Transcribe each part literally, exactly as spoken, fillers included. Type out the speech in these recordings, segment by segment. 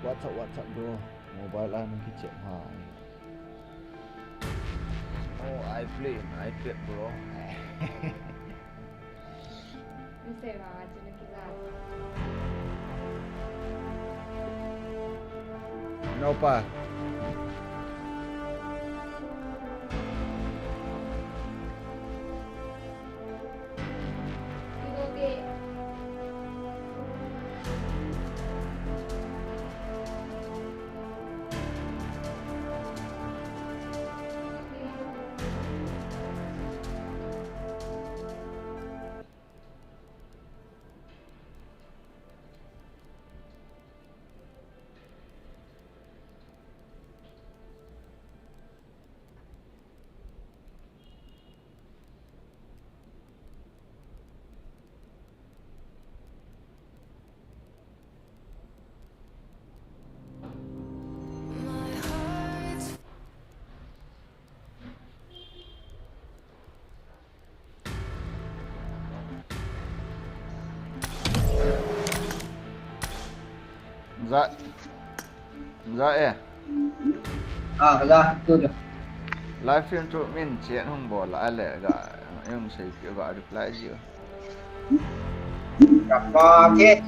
What's up, what's up, bro? Mobile a nang kicheck ha. Oh, I play in iPad, bro. No pa. Za, za e. Ah, za, tu tu. Live stream tu min chat hung bol a le ga, yung sei ki ga reply ji. Kapa ke.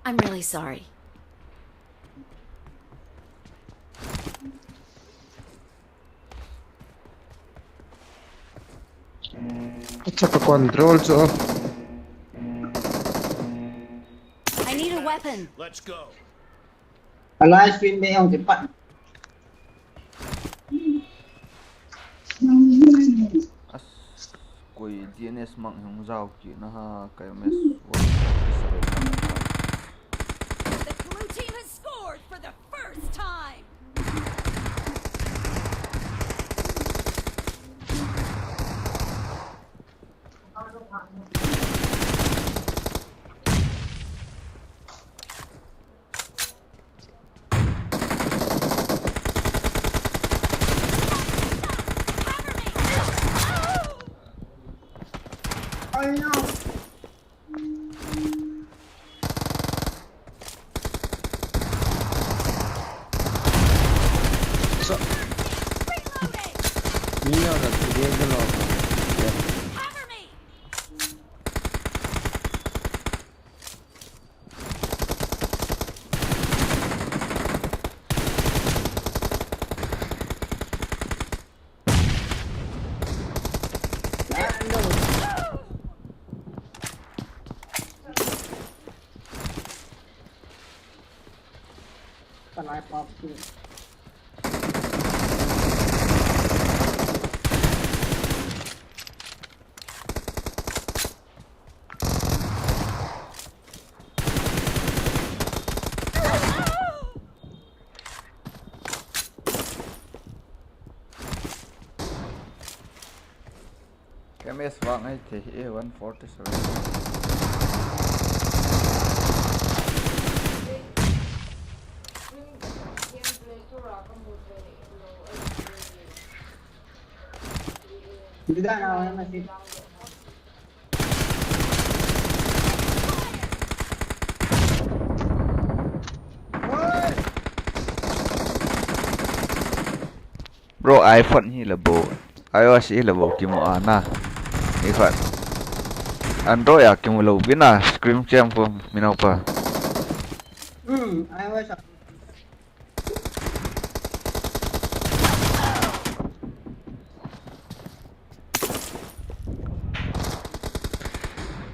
I'm really sorry. Acha ka control chu. I need a weapon. Let's go. Alive stream me hong kipat. As, koi D N S mang hong jao ki na ha, kei mes. The blue team has scored for the first time. K M S vang ai thei hi, one forty seven. Dida na wala masi. Bro, iPhone hi le bou, iOS hi le bou kimu a na. Ikhat Android a kimu lou vin a, screen cam ko minaupa. Hmm, iOS a.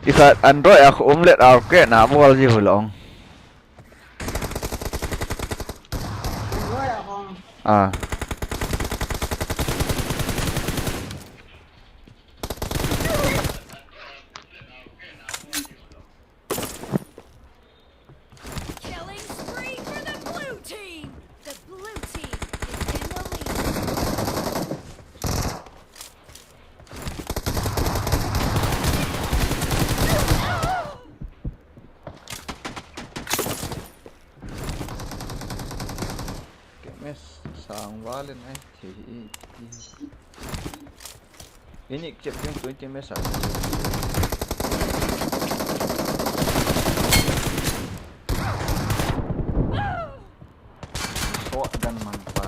Ikhat Android a khu omelette arcade na bol ji hulong. Ah. Killing spree for the blue team. The blue team is in the lead. Kemes sang valen ai thei. Ini chep yung twenty mesa. Shotgun man pa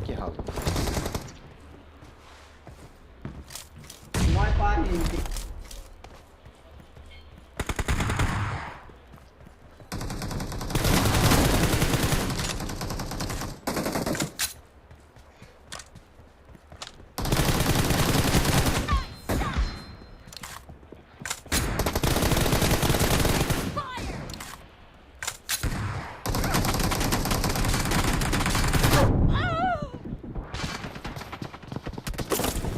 kihal. Mai pa ni.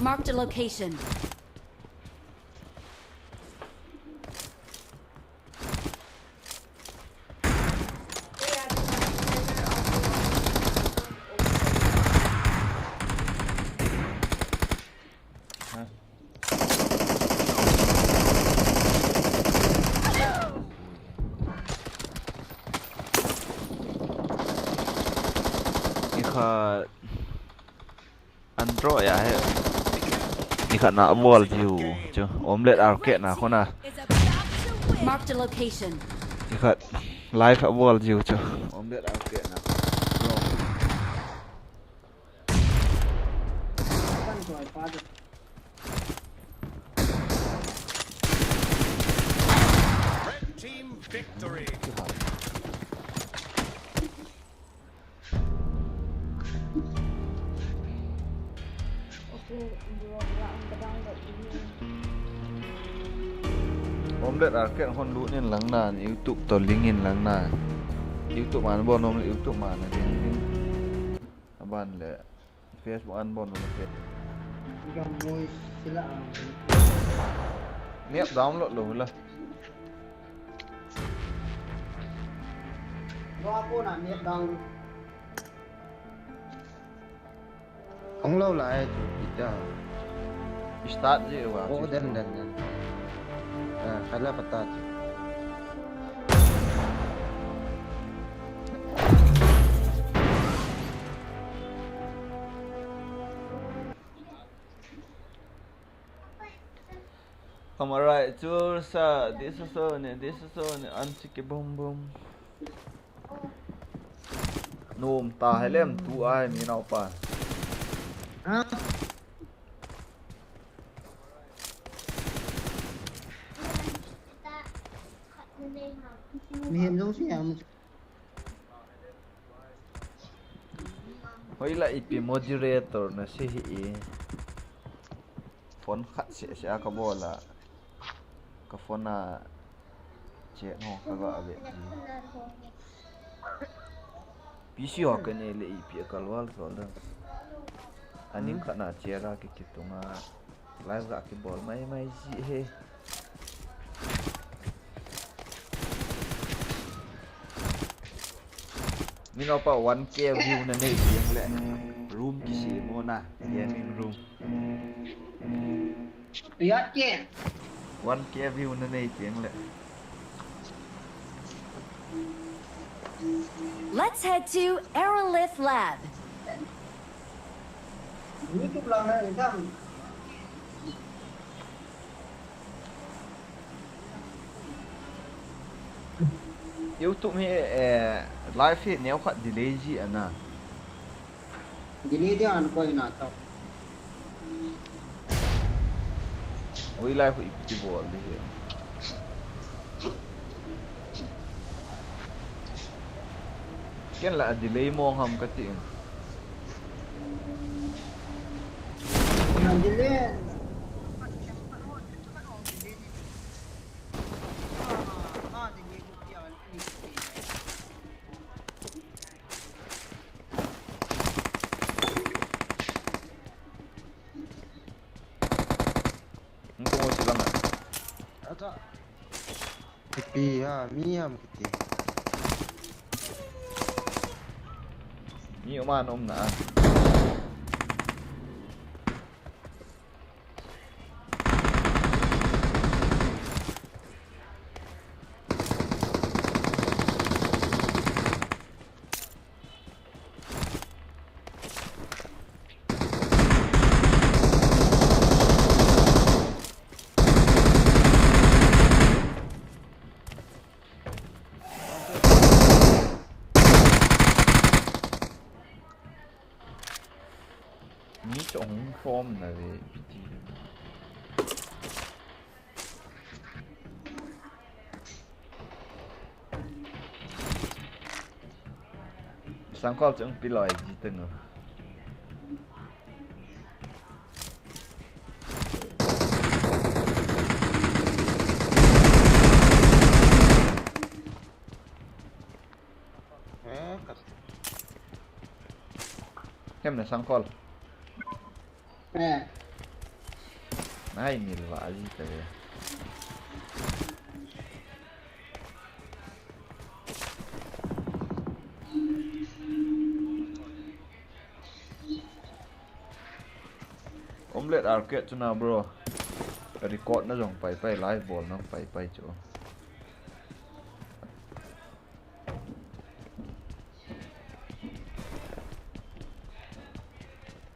Marked a location. Ikhat Android a hi. Ikhat na wall view chu. Omelette arcade na khona. Marked a location. Ikhat live a wall view chu. Omelette arcade na. Red team victory. Omelette arcade hon lut in lang na, YouTube to link in lang na. YouTube man bon nom YouTube man na link in. Aban le Facebook an bon nom le. Gam moi sila ang. Map download lou la. Lo apo na map download. Hung lou lai chu, Peter. Start ji uva. Oh, chu den, chu. Den, den. Ah, kala pata chu. Amarai chu sa, this is so ne, this is so ne, an chiki bum bum. Nom ta helem tu ai mi nau pa. Ha? Mi hem jong si am. Hoila ipi moderator na si hi i. Phone khat seh seh a ka bol a, ka phone a chat ho ka ga ve. P C ho ka nei le ipi a ka lol sol da. Aning khat na chat a ki kitung a live ga ki bol mai mai ji he. Mi nau pa one K view na nei jeng le room kisem o na, gaming room. Yat ke. One K view na nei jeng le. Let's head to Aerolith Lab. YouTube lang na exam. YouTube hi, eh, live hi neo khat delay ji ana. Delay dia na koi na tao. Oi, lai hu ipi bol di hi. Ken la delay mong ham kati. Na delay. Hung tung u si lang a. Acha. Ipi ha, mi ham kiti. Mi um a na um na a. Mi chu hung khom na ve piti. Sangkhol chu hung piloi ji teng o. Eh, kat. Hem na Sangkhol. Eh. Nai mil va aji ta ve. Omelette Arcade chu na bro. Record na jong pai pai, live bol na pai pai chu.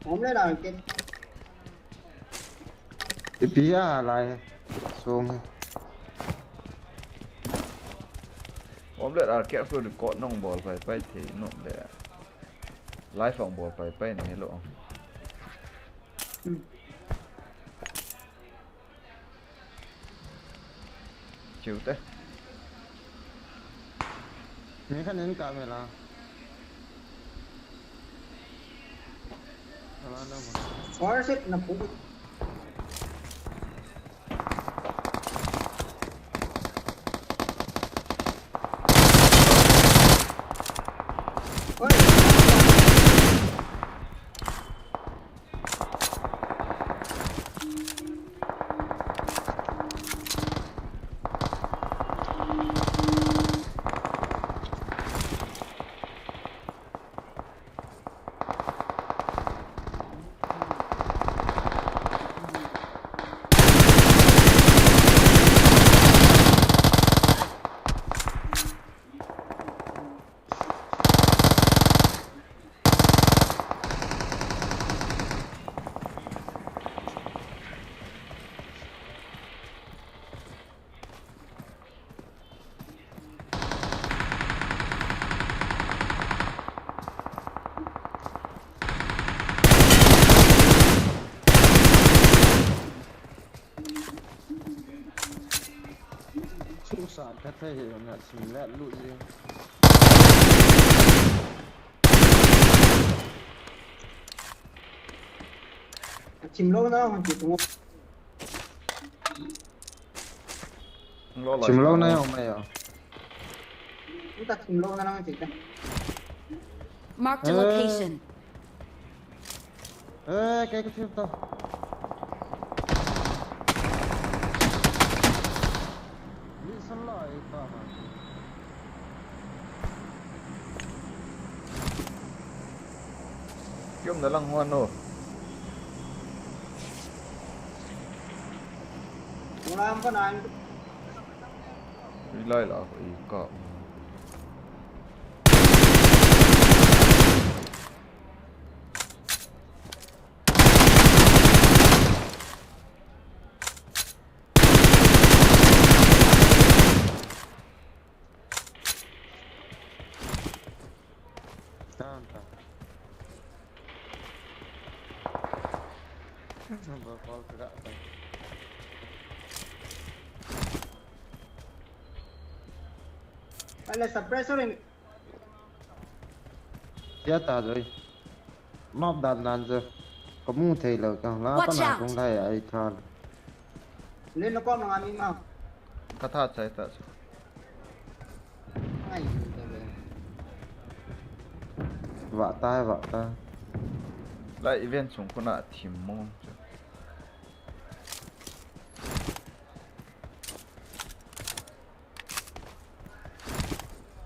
Omelette Arcade. Ipi a lai song. Omelette Arcade khu record nong bol pai pai thei nom le. Live ong bol pai pai na hi lo. Hmm. Chiu te. Ni khan in ka me la. Ala na ma. Worship na pu. Oi. Chu sa ka thei hi na sim le lu ji. Chim lo na hon ti tu. Lo lo. Chim lo na yo mai yo. Ni ta chim lo na lang ti ta. Mark the Eh. location. Eh, kei ka thip to. Ni san la e ta ha. Kiom na lang huan o. Ram ka nine. Rilai la ko i ka. Tan, tan. Number call kira ta. Ala suppressor in. Sia ta joi. Map dan dan je. Kamu thei lou ka la. Watch pa na out. Kung lai ai than. Le no ko ma mi ma. Ka tha chai ta chu. Ai, ta ve. Vah ta, vah ta. Lai event sung khu na thim mong chu.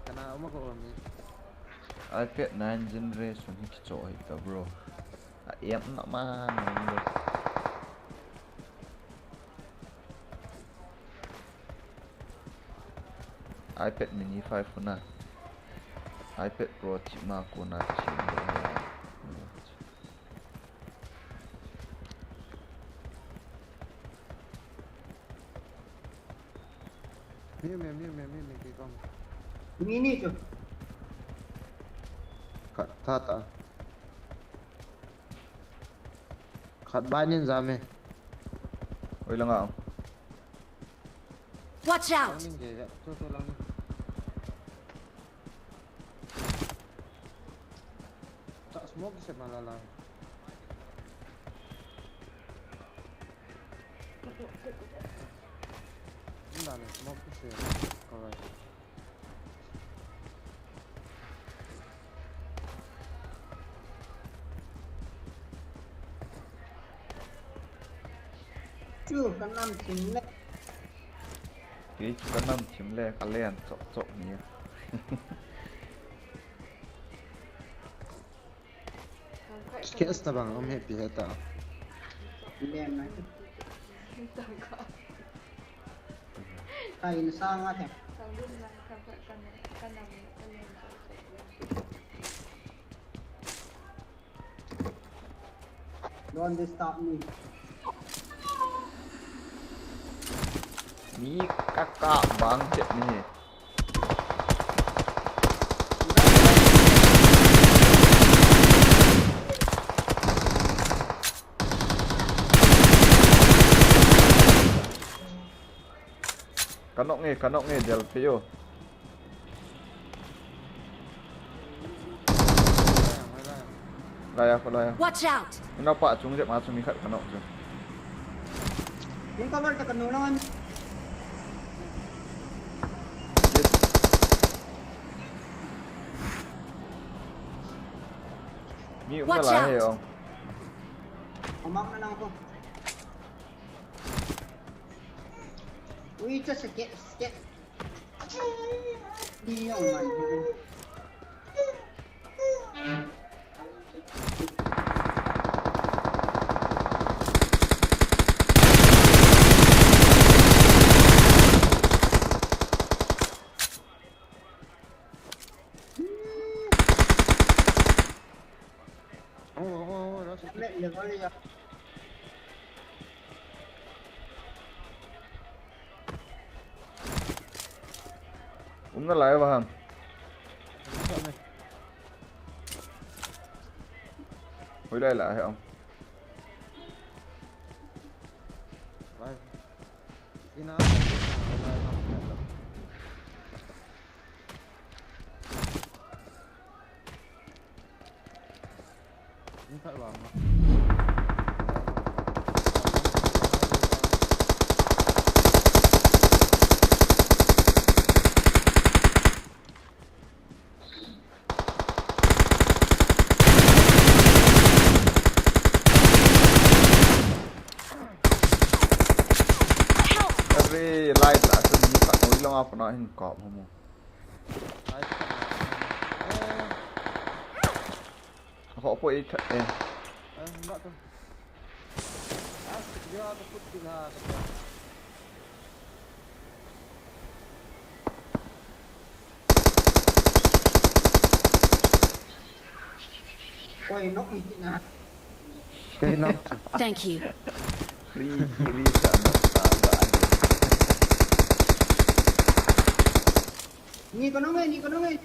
Kana uma ko mi. iPad nine Gen re sung hi kicho hi ta, bro. A em na ma. iPad mini five na. iPad Pro chi ma ko na chi. Mi, mi, mi, mi, mi, mi, ki kong. Mi ni chu. Khat tha ta. Khat bai nin jam e. Oi langa. Watch out! Lang nin ke, chu chu lang nin. Cha smoke se ma la la. Nda ne smoke se. Correct. Chu ka nam thim le. Kei chu ka nam thim le, ka len chok chok ni. Case tabang um he pi he ta. Len na. Kai na sa nga the. Don't disturb me. Mi kaka bang chet ni. Ka nok nge, ka nok nge, del pe yo. Laya, ko laya. Watch out! Ina pa chung je ma chung ni khat ka nok je. Yung cover ta ka no lang. Mi um na la he ong. Amak na lang ko. Ui, just a get, get. Di yung man. Oh, oh, oh, that's a Um na lai vaham. Hoi lai lai hom. Ina. Every light la, so ni pa, oi lang apa na hin kap mo. Ho po i khat e. Koi nok ni na. Koi nok. Thank you. Free, free sa na sa ga. Ni ko nong e, ni ko nong e.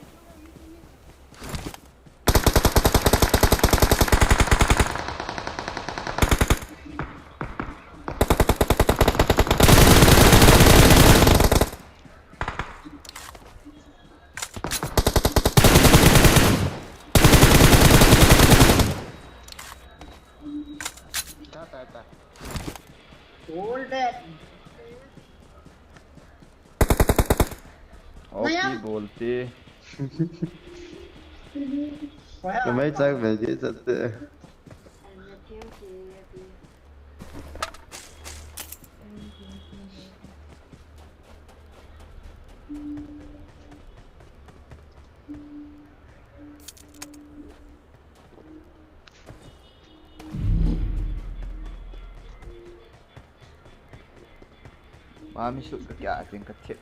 Oki bolti. Kamai chang mai di chatte. Mami sut ka kya atin ka thep.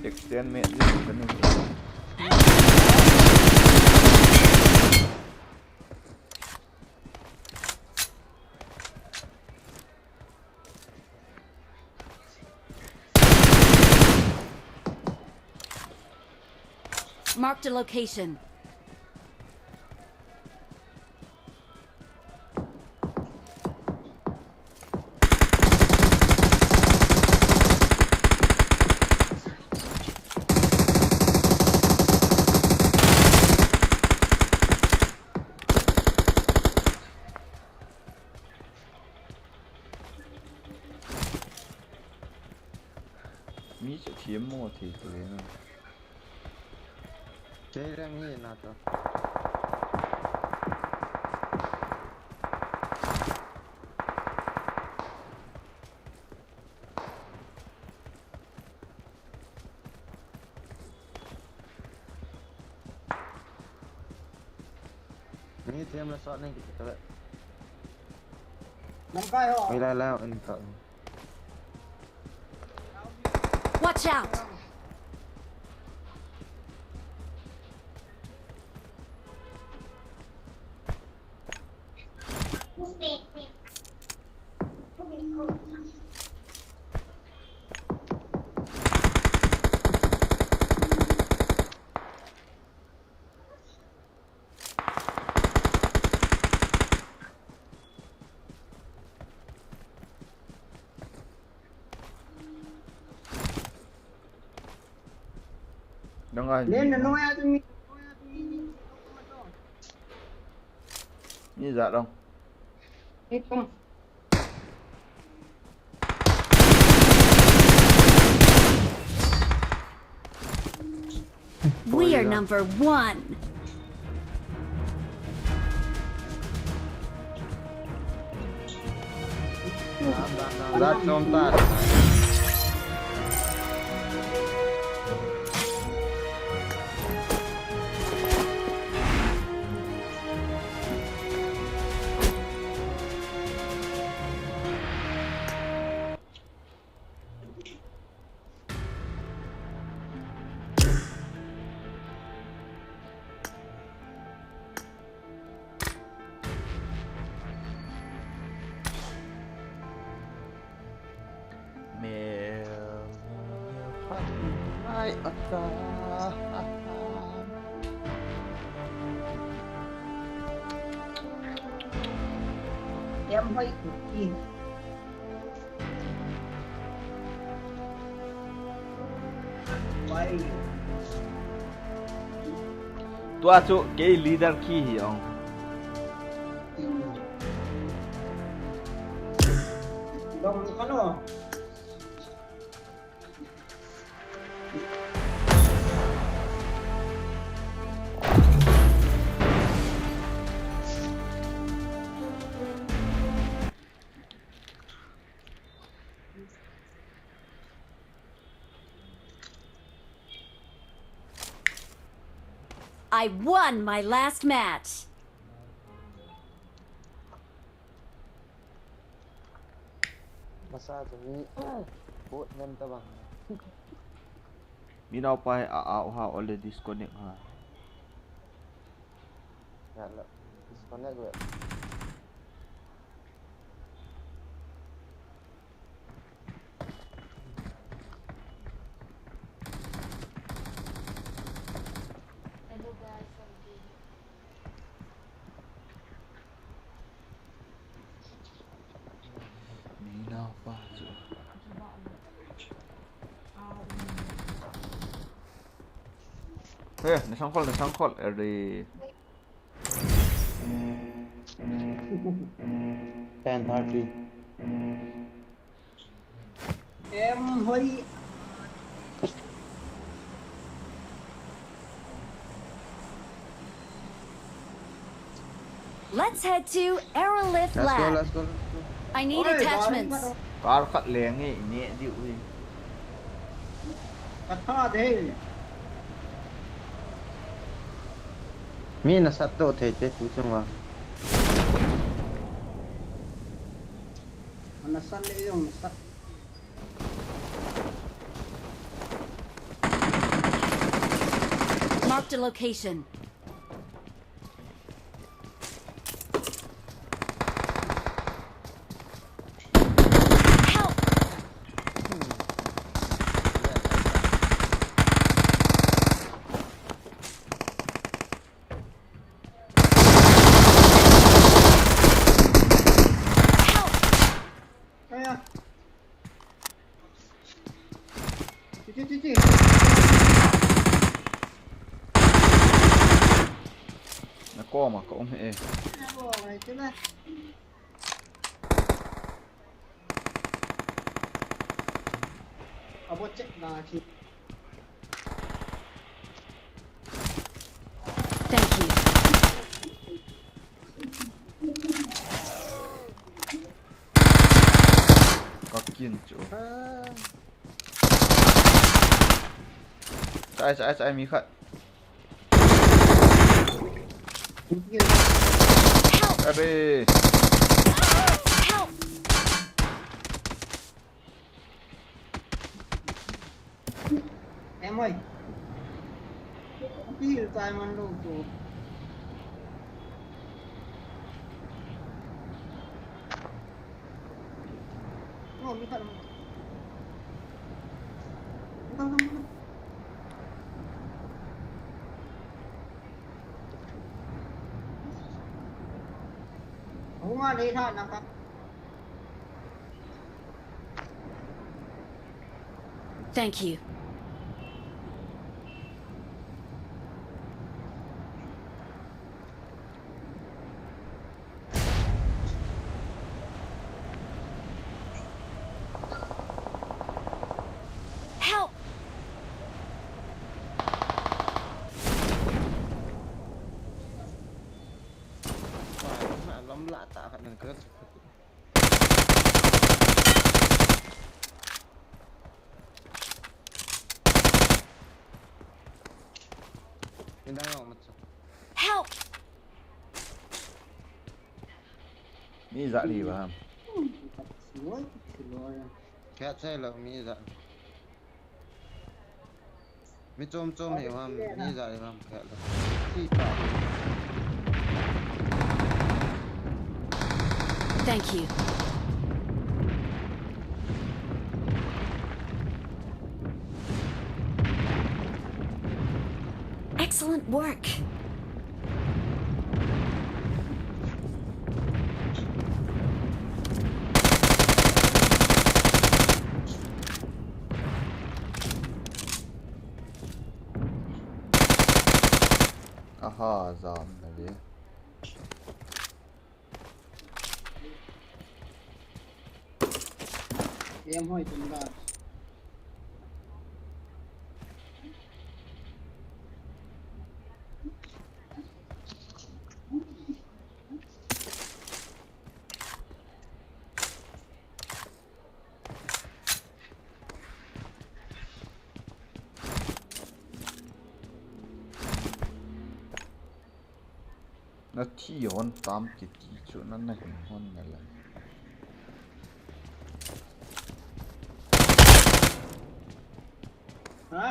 Extend me, this is the new thing. Marked a location. Mi chu thiam mo thei tu le na. Kei rang hi na to. Ni thiam la sot ning kiti ka le. Lamkai ho. Ei la la in ka. Watch out! Dang ai. Len na noi a tu mi. Mi za dong. Itum. We are number one. That's on that. Em hoi. Tua chu kei leader khi hi ong. I won my last match. Masa chu mi boat ngen ta bang. Mi nau pai a, a, ha already disconnect ha. Ya la, disconnect ve. Eh, nasangkhol, nasangkhol. Eri. Ten thirty. Em hoi. Let's head to Aerolith Lab. Let's go, let's go, let's go. I need attachments. Car khat leng hi, i neh diu hi. Ka tha de. Mi nasat to thei te tu chunga. Nasat le jong nasat. Marked a location. Help! Help! Aya. Chi, chi, chi, chi. Na koma ka um e. Na koma e, chi la. Abo check na chi. Thank you. Ka kin chu. Chai, chai, chai, mi khat. Help! Are. Help! Em ơi. Pil tai man lo to. Ngo mi khat. Tang, tang, tang. Hung a le tha na ka. Thank you. Help! Help! Mi ja li ba ham. Khat sai lo mi ja. Mi chom chom hi ham, mi ja hi ham, khat lo. Ti ta. Thank you. Excellent work. Aha, jam na ve. Em hoi tum da. Na thi hon tam kiti chu na na hin hon na la. Ha?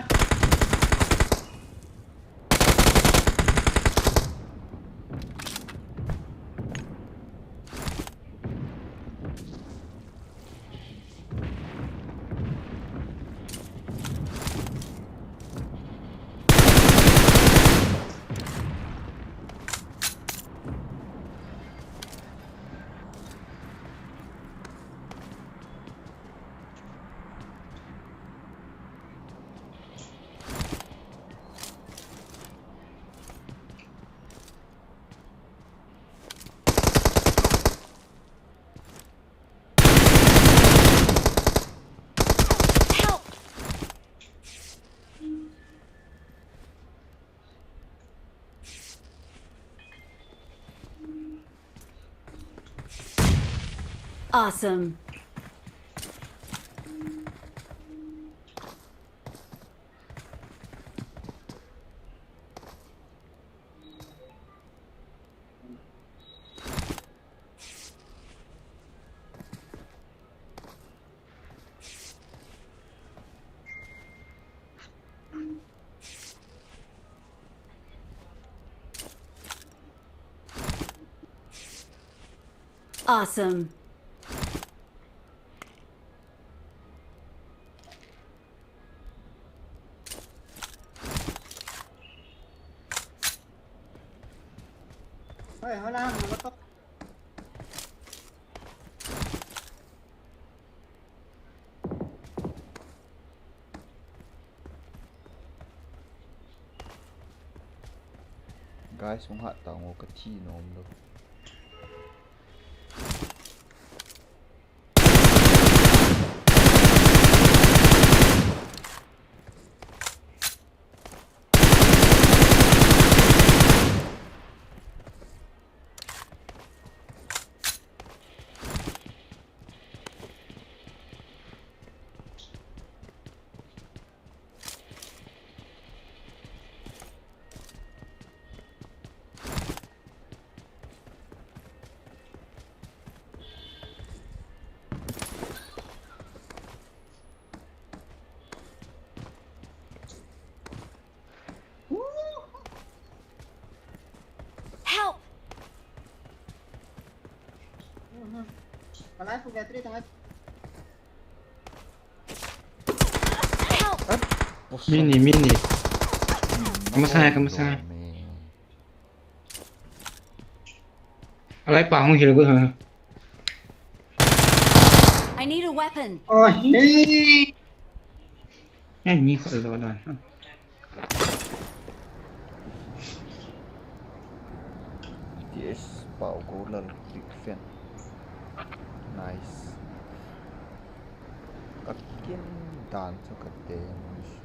Awesome. Awesome. Guys, hung hat tao ngo, ka thi nom lou. Help! Alive battery tanga. Help! Mini, mini. Kamasang, kamasang. Alai pa hung heal gu ha. I need a weapon. Oh, hey. Ai, ni kho lo dan. T S Pau Golal big fan. Nice. Ka kin dan chu ka te mun su.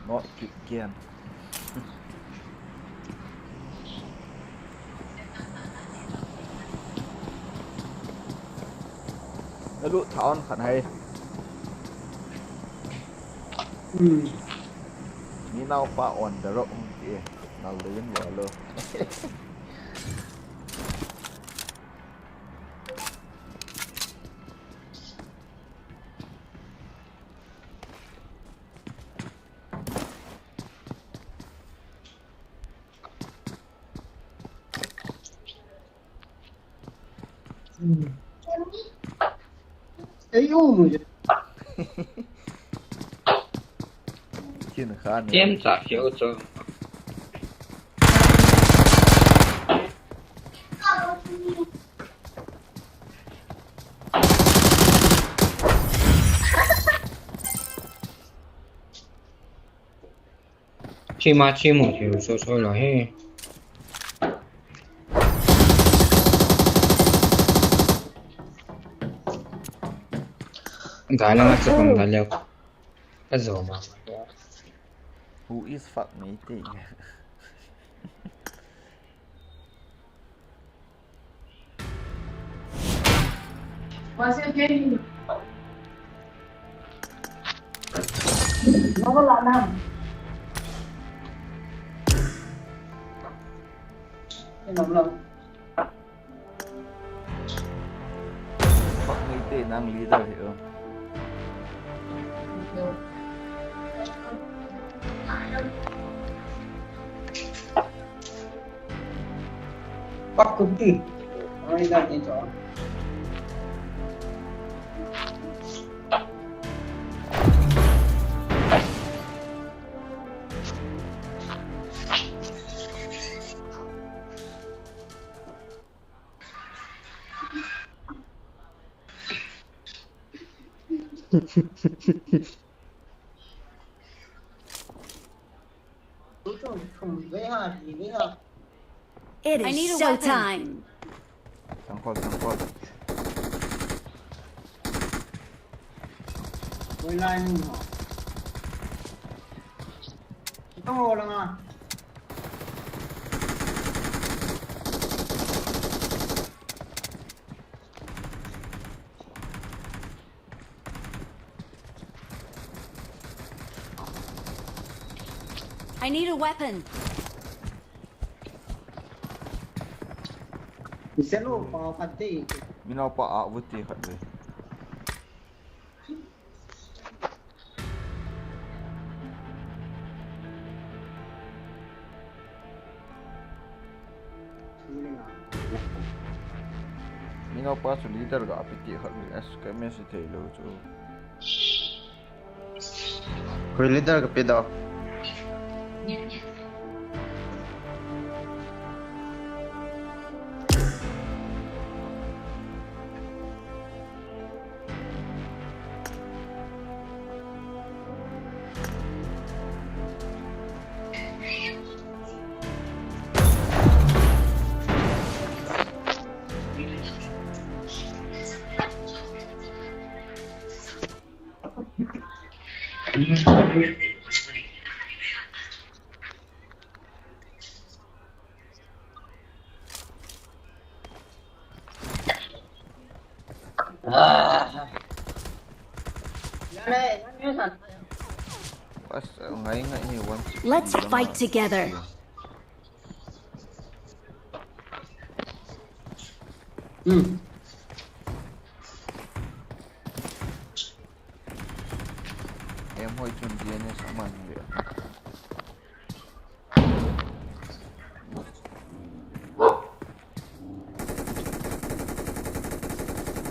Not kick game. Nalu thaon khan hai. Hmm. Ni nau pa on the rock hung ti. Nal levin wa lo. Hmm. Ei, u, mui. Chin khan. Tiam cha khiu chu. Chima chimu chiu so so lo he. Dai lang a chapang dai leo. Ka zo ma. Who is fuck me te? Pak ni te nang leader hi o. Pak kum ti. Ai, dan ni cho. It is showtime. Tangkol, tangkol. Koi lai mun ho. Kitang ho langa. I need a weapon. Iselo pa khat te. Minao pa a vuti khat ve. Minao pa chu leader ga piti khat ve, as ka message thei lo chu. Koi leader ka pe dau. Bas, ngai ngai hi one sixty. Let's fight together. Hmm. Em hoi chun D N S aman le.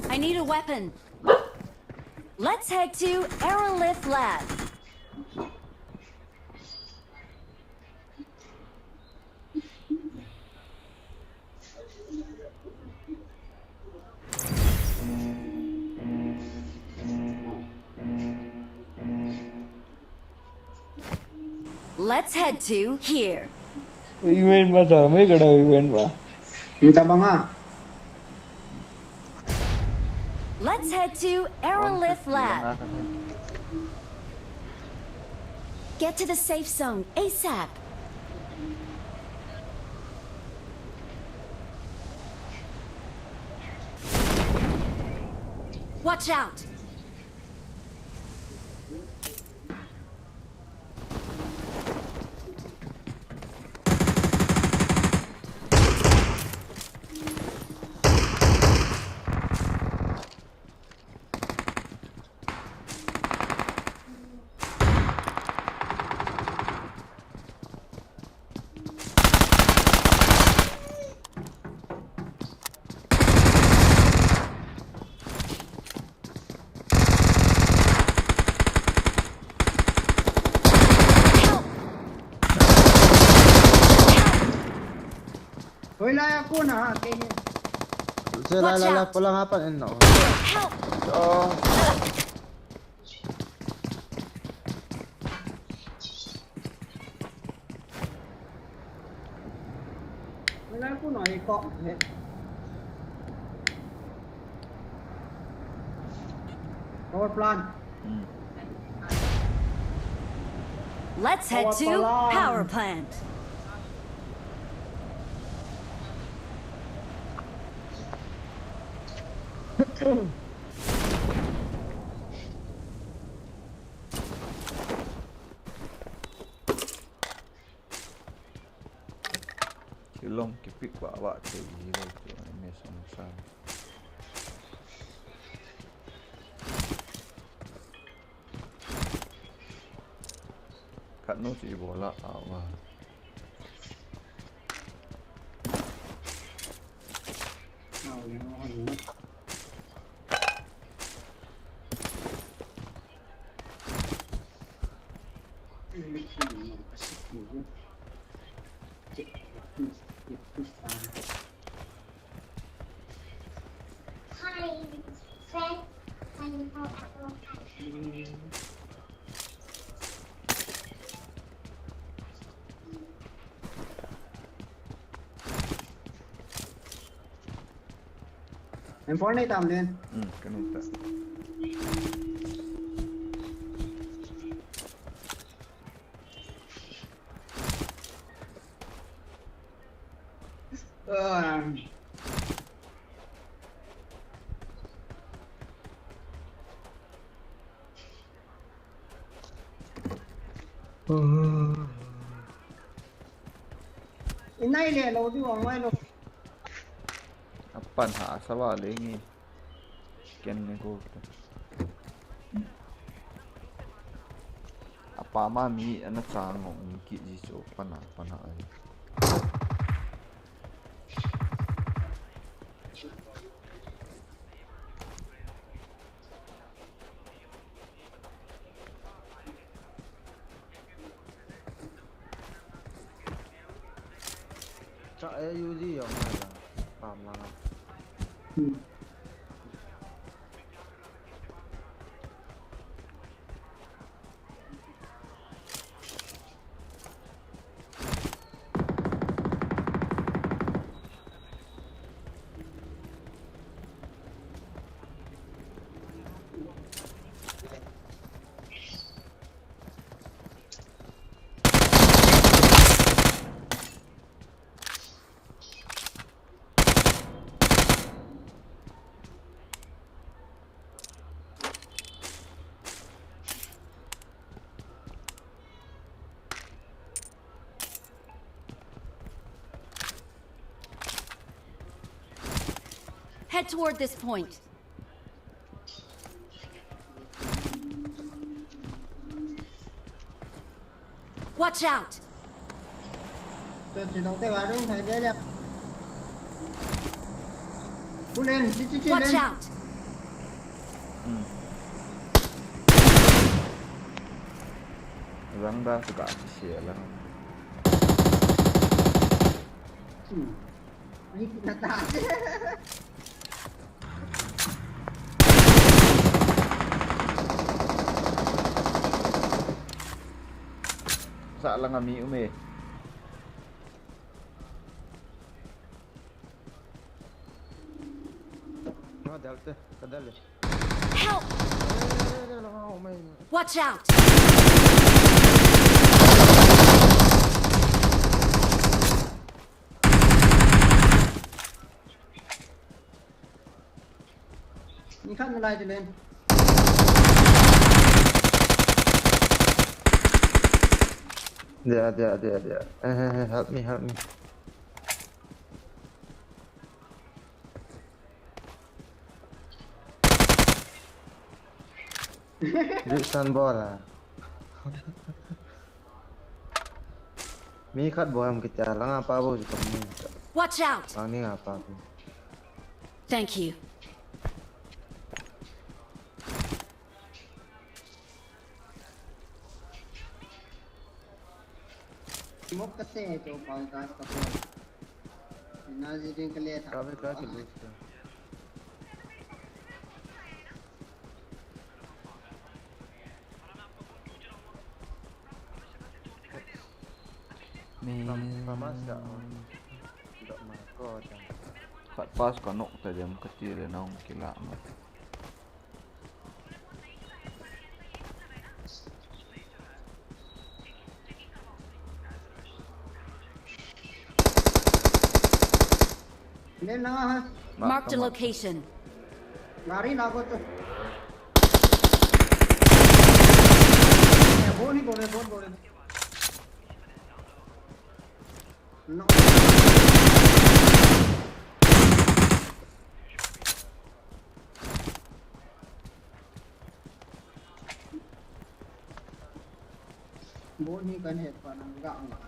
I need a weapon. Let's head to Aerolith Lab. Let's head to here. Event ma tha, main khada event ma. Hinta banga. Let's head to Aerolith Lab. Get to the safe zone ASAP. Watch out! Help! Help! Hoilai a kona ha, kei hin. Che, la, la, la, polang apat in no. Help! Oh. Hoilai a kona, eh, ko, eh. Power plant. Hmm. Let's head to power plant. Kilom kipick vah vah thei hi lou chu, M S Aung San. Khat nu chu ibola a va. Hi, friend. I'm from Apple. M four nei tam len. Hmm, ka nei ta. Ah. Inai le lo di wang mai lo. Apan ha sa va le ngi. Ken ne ko. Apa ma mi ana chang ngong ki ji cho pana pana ai. Cha A U G jong na lang, pam lang. Hmm. Head toward this point. Watch out! Watch out! Hmm. Rang da suka si lang. Hmm. Sa lang ami ume. Ma dal te, ka dal le. Help! Watch out! Ni khat na lai te len. There, there, there, there. Eh, eh, eh, help me, help me. Ri san bol a. Mi khat bol ham kitia, langa pa bol ji kam ni. Watch out! Lang ni nga pa bol. Thank you. Mok ka se to pal ka ka pal. Na ji ding ka le tha. Ka be ka ki le tha. Ni. Kam, kam sa. Dok ma ko jam. Khat pas ka nok ta jam ka ti le na ong kila ma. Marked a location. Gari lago to. Boni bone, bon bone. No. Boni kan het pa nang ga nga.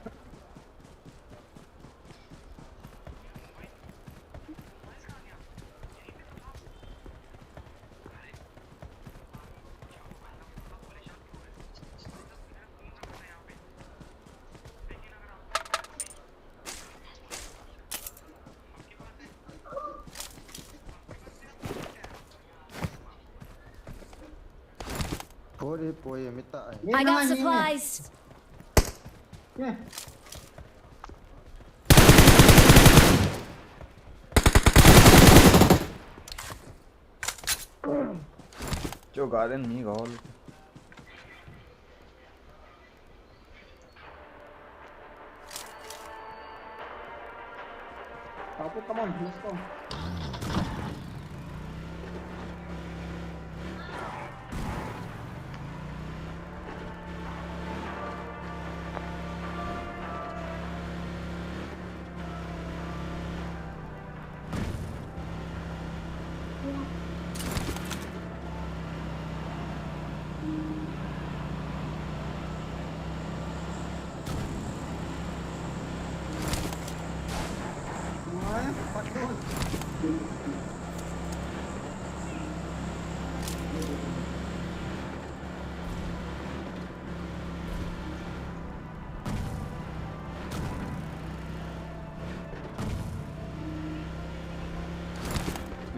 Poi, poi, mita ai. I got supplies. Cho garden mi gol. Come on, let's go.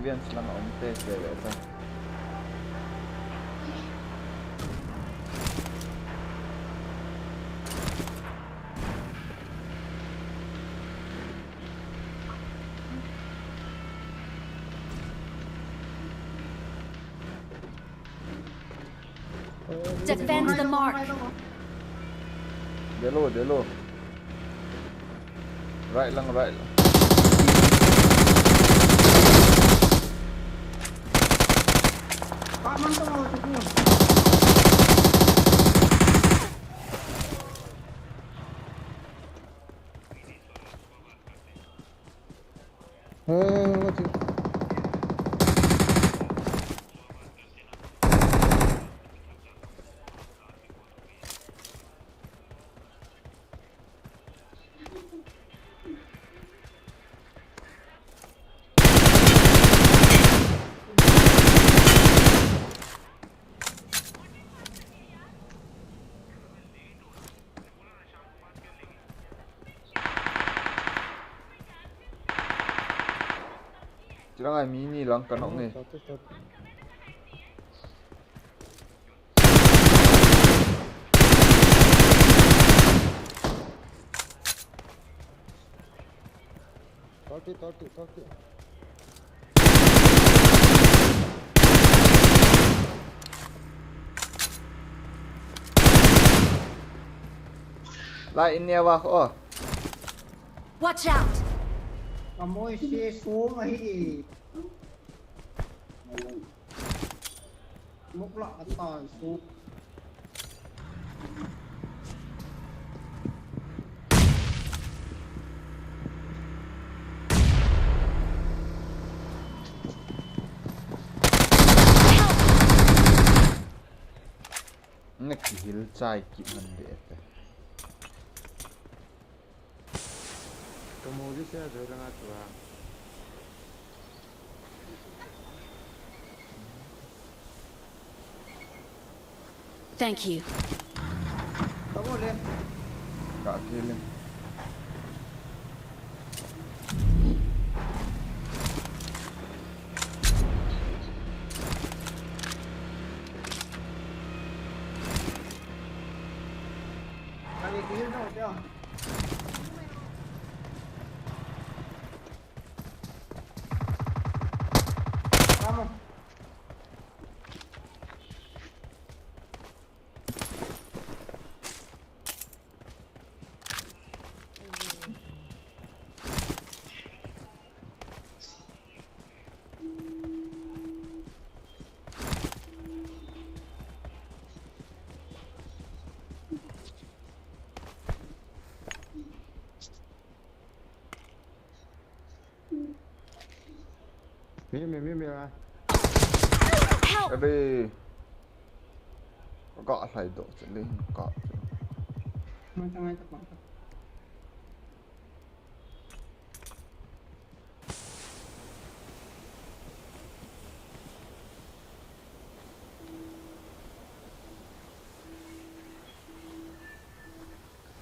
Events lang a um te ve ve ta. Defend the mark. Delo, delo. Right lang, right lang. Chirang ai mi ni lang ka nok nge. Thirty, thirty, thirty. Lai in nia wa kho. Watch out! Amoi se song ahi. Mukla atan su. Na kihil chai kit man de te. Kamu ji se joi langa tua. Thank you. Kamu le. Ka kile. Kani kile no tia. Vamos. Mi, mi, mi, mi, ah. Help! Ade. Ka hlai doh che le, ka. Mai ta, mai ta, mai ta.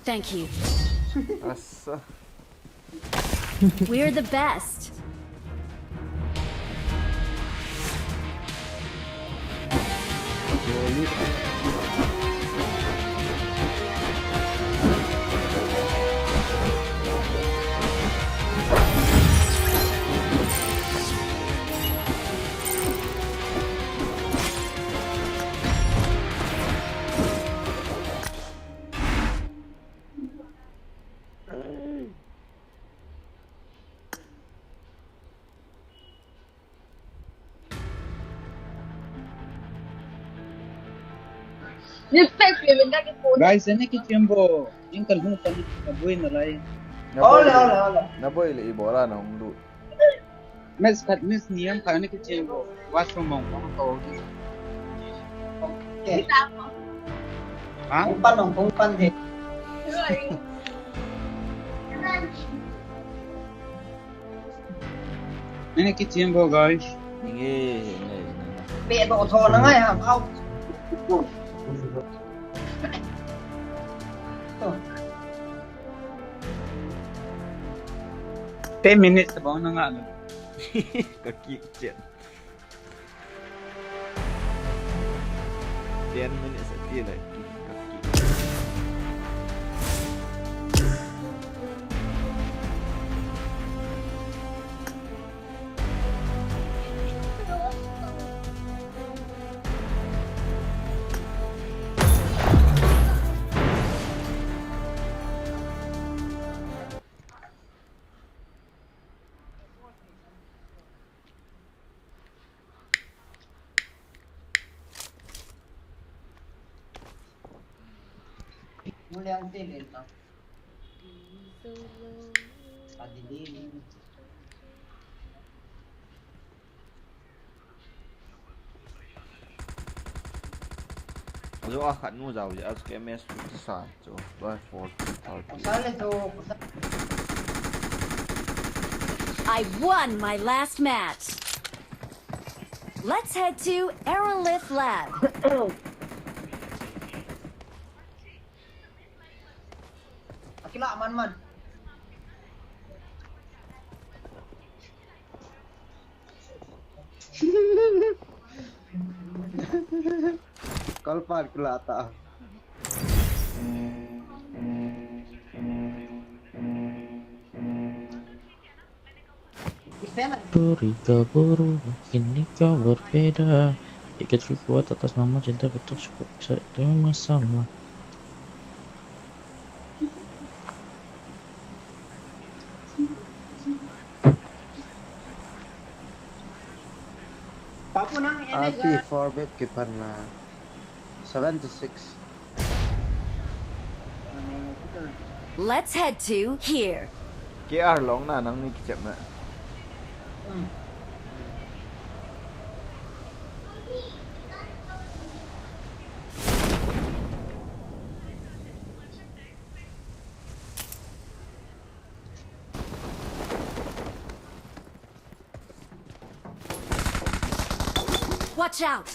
Thank you. Asa. We're the best. Guys, ane kichembo, in kalhung pan, naboi nalai. Ole, ole, ole. Naboi le ibola nahung lut. Miss khat, miss ni am khat ane kichembo. Washroom mong kong ko. Okay. Ha? Kong pan, kong pan de. Nene kichembo, guys. Nge, nge, nge. Pe to tho na ngai ha, au. Ten minutes bang na nga. Ka kick chet. Ten minutes ati le. Ajo a khat nu jao je, ajo ke M S fifty sa, jo, by four, thirty. I won my last match. Let's head to Aerolith Lab. Akila man man. Kalpat kila ta. Beri kabur, kini kau berbeda. Tiket kuat atas nama cinta betul cukup satu masalah. Api forbet kipan na seventy-six. Let's head to here. K R long na nang ni kichep na. Watch out!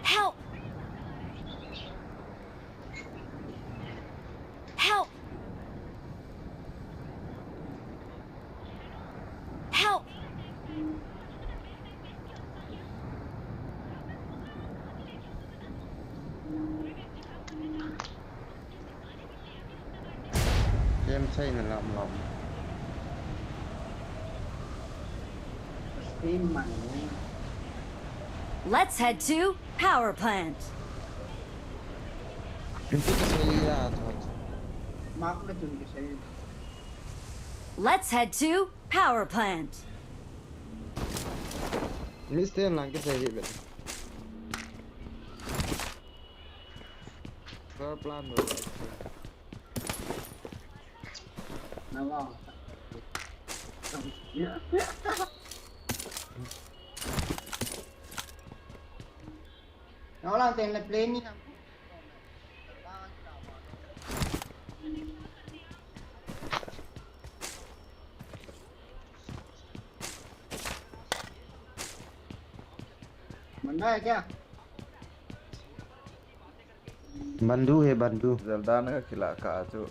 Help! Help! Help! Game chaina lam lam. Let's head to power plant. Twenty ka sei la thot. Mark le twenty ka sei. Let's head to power plant. Mister lang ka sei bel. Floor plan bro. Nang lang teng le play ni. Manda hai kya? Bandu hai, bandu. Zelda na ka khela ka chu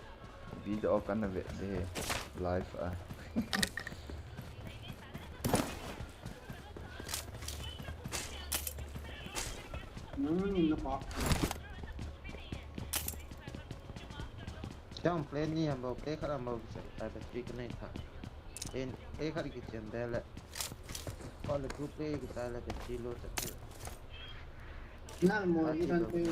video kana ve de live a. Hmm, na pa. Chang play ni ham bo, play khat ham bo, ai battery ka nei tha. En, play khat ki chen de le. Kol le two play ki ta le battery low ta. Nal mo ni kan pe.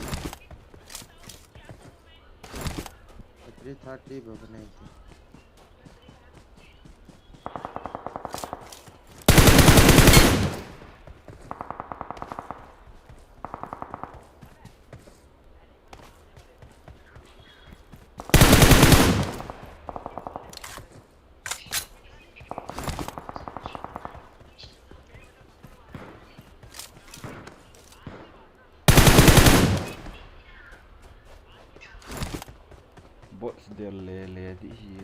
Battery thirty bo ka nei tha. Bots del le le di hi.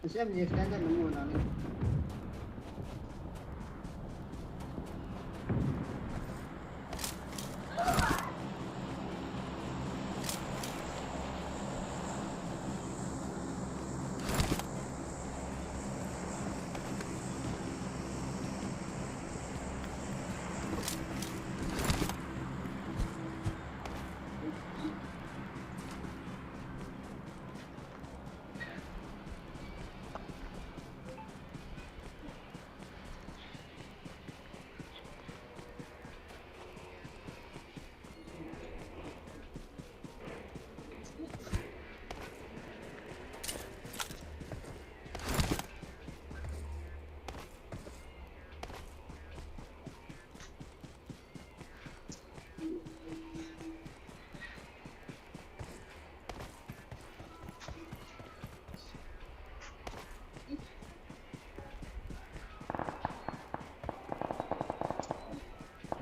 Kasi ang left hand na muna ni.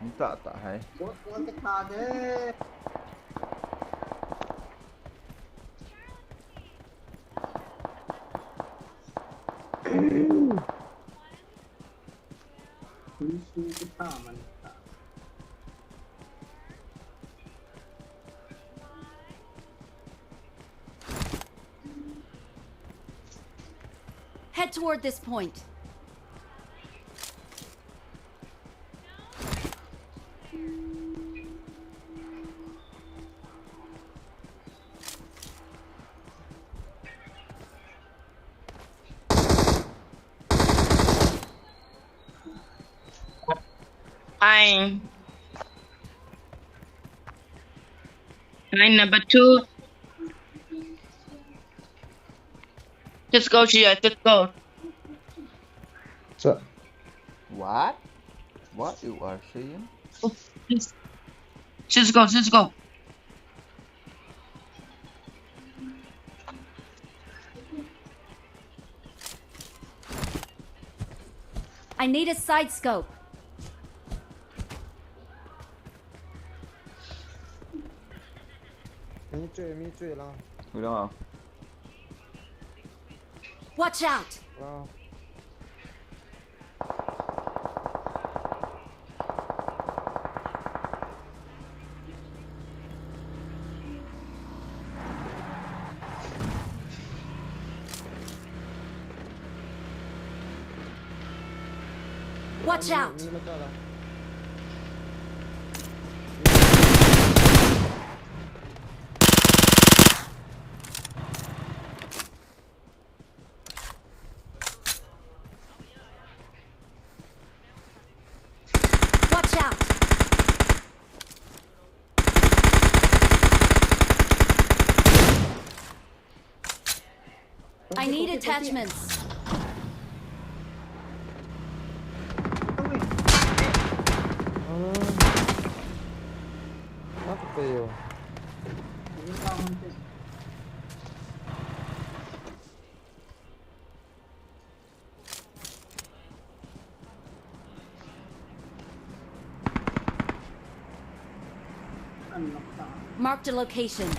Ni ta ta hai. Bot kon te kha de. Ni su te kha man ta. Head toward this point. Fine. Fine, number two. Just go, Gia, just go. So, what? What you are saying? Just, just go, just go. I need a side scope. Mi chui, mi chui lang. Ui lang ah. Watch out! Lang. Watch out! Ni, ni mata la. I need attachments. Marked a location.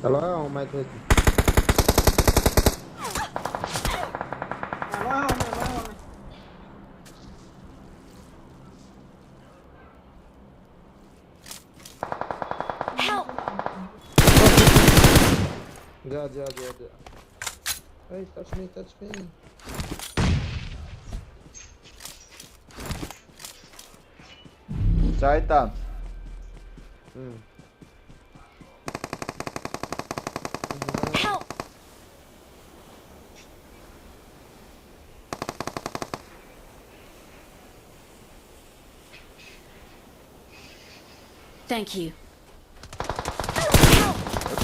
Hello, my take. Help! Ja, ja, ja, ja. Hey, touch me, touch me. Chai tan. Hmm. Help! Thank you. Help!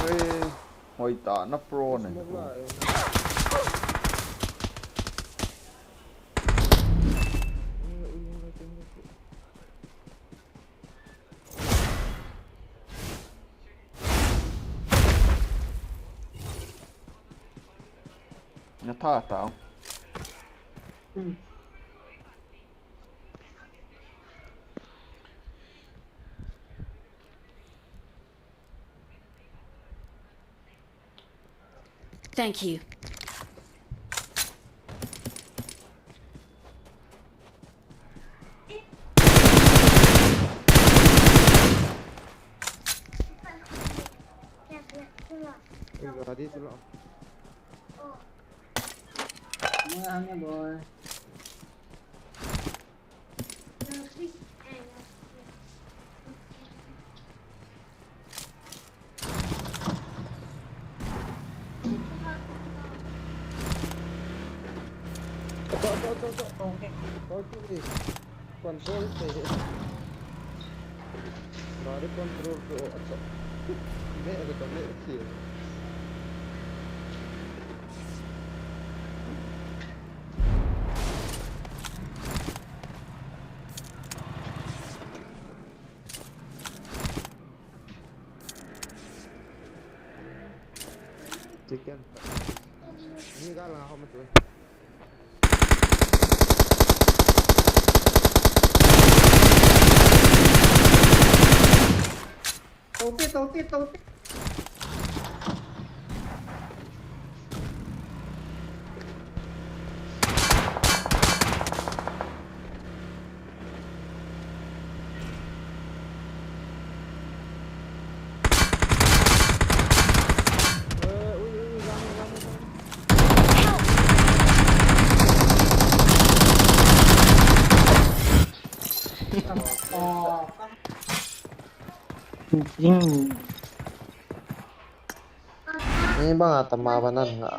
Oi, hoi ta na pro ne. Na tha ta. Hmm. Thank you. Ui, gadi tu lo. Mui ang ya, boy. Tok, tok, tok, tok. Control te. Gari control to, acha. Me, me, me, me. Chicken. Ni ga la ho ma tu. Tauti, tauti, tauti. Ni banga tama banan nga.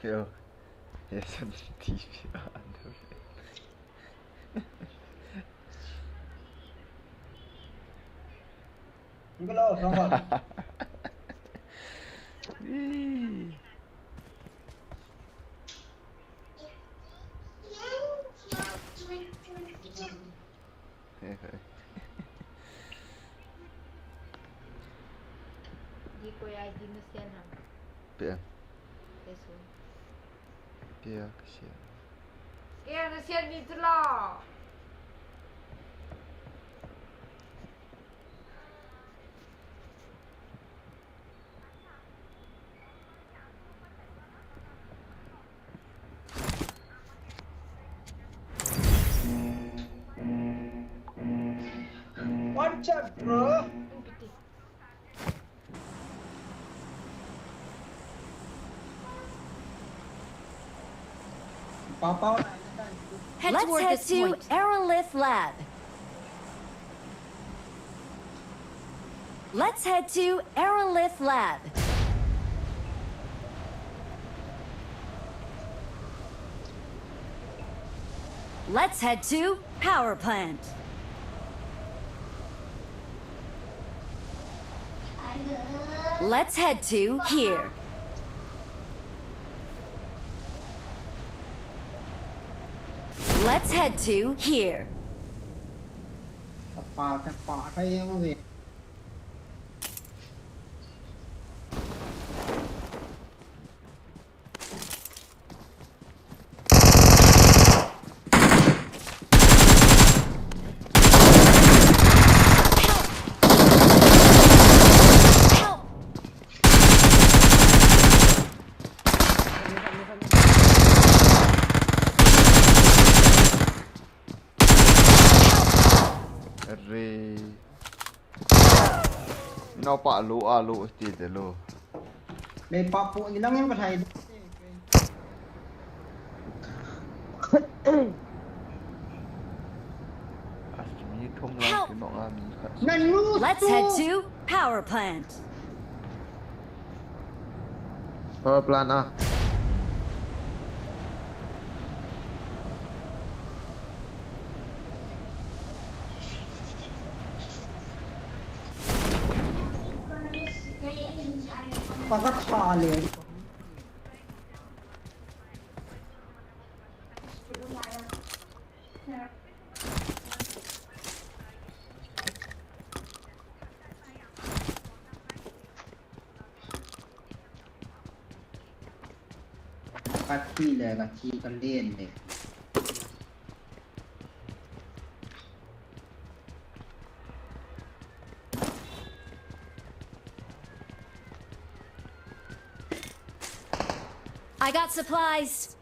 Yo, yes, T V. Decoy I D na send ham. Pe. Yes, sir. Kaya kasi. Kaya na send ni tu la. Watch out, bro. Papa. Head Let's toward head this to point. Aerolith Lab. Let's head to Aerolith Lab. Let's head to power plant. Let's head to here. Let's head to here. Tapa, tapa, kaya mo eh. Arre. Nau pa alu, alu, ti de lu. Lei pa pu ni lang em ka thai. As mi thum lang Help! Ti nong a mi khat. Nanu Let's head tu. To power plant. Power plant ah. Pakhat pa le. Kati le, kati kalen le. I got supplies.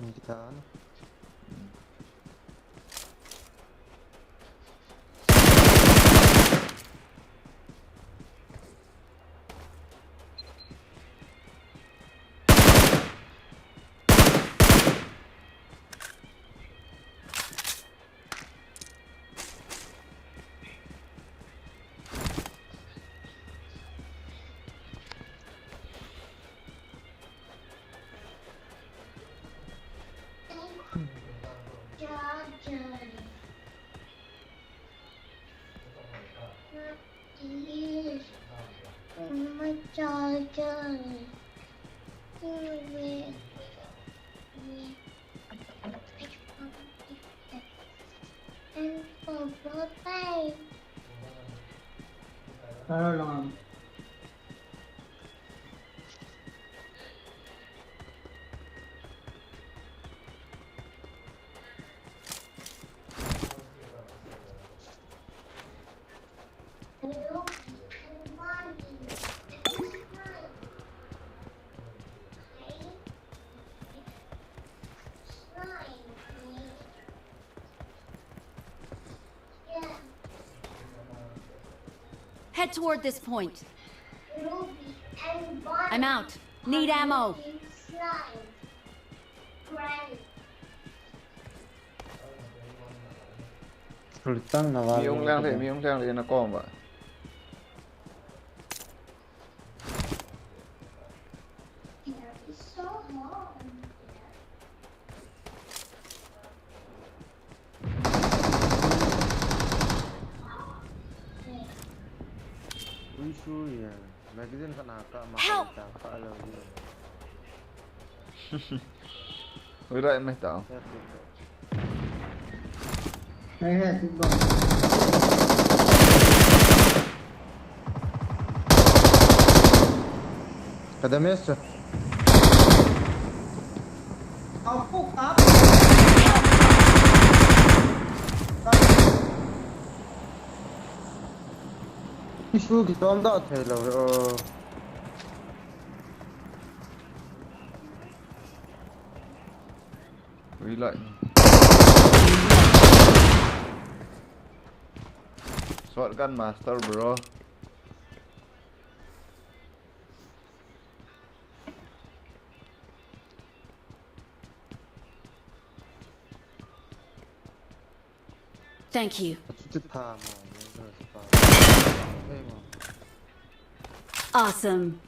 Hindi ka, ano? Head toward this point. I'm out. Need ammo. Lutang na wal. Mi ung lang le, mi ung lang le na kom ba. Ui, sui ya. Magazine khat na ka ma. Help! Ka ka lo. Ui, right meh tao. Ka damage chu. Isu ki tom da thei lo. Reload. Shotgun master, bro. Thank you. Awesome.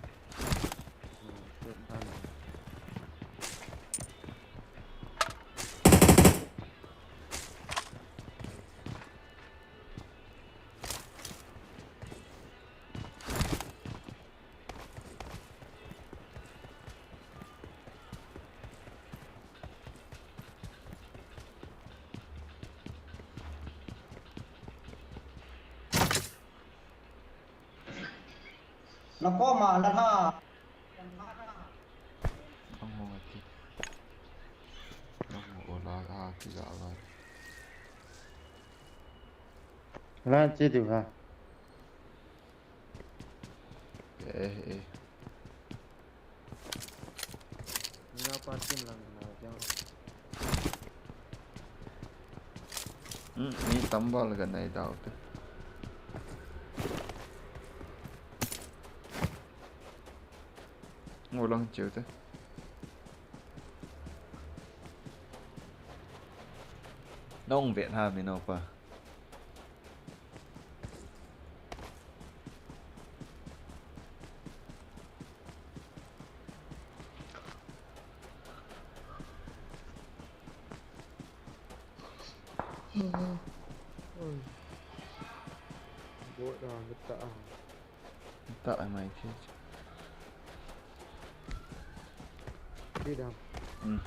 Na koma na tha. Ang mga ti. Ang mga ola, ah, tiga awan. Lan chi diu ha. Eh, eh. Nga pa team lang na jang. Hmm, mi tambal ka nai dau te. Ngo lang chiu te. Nong vet ha mi no pa. Oi. Buat dah, getak ah. Getak ah, mai case. Dia dah. Hmm.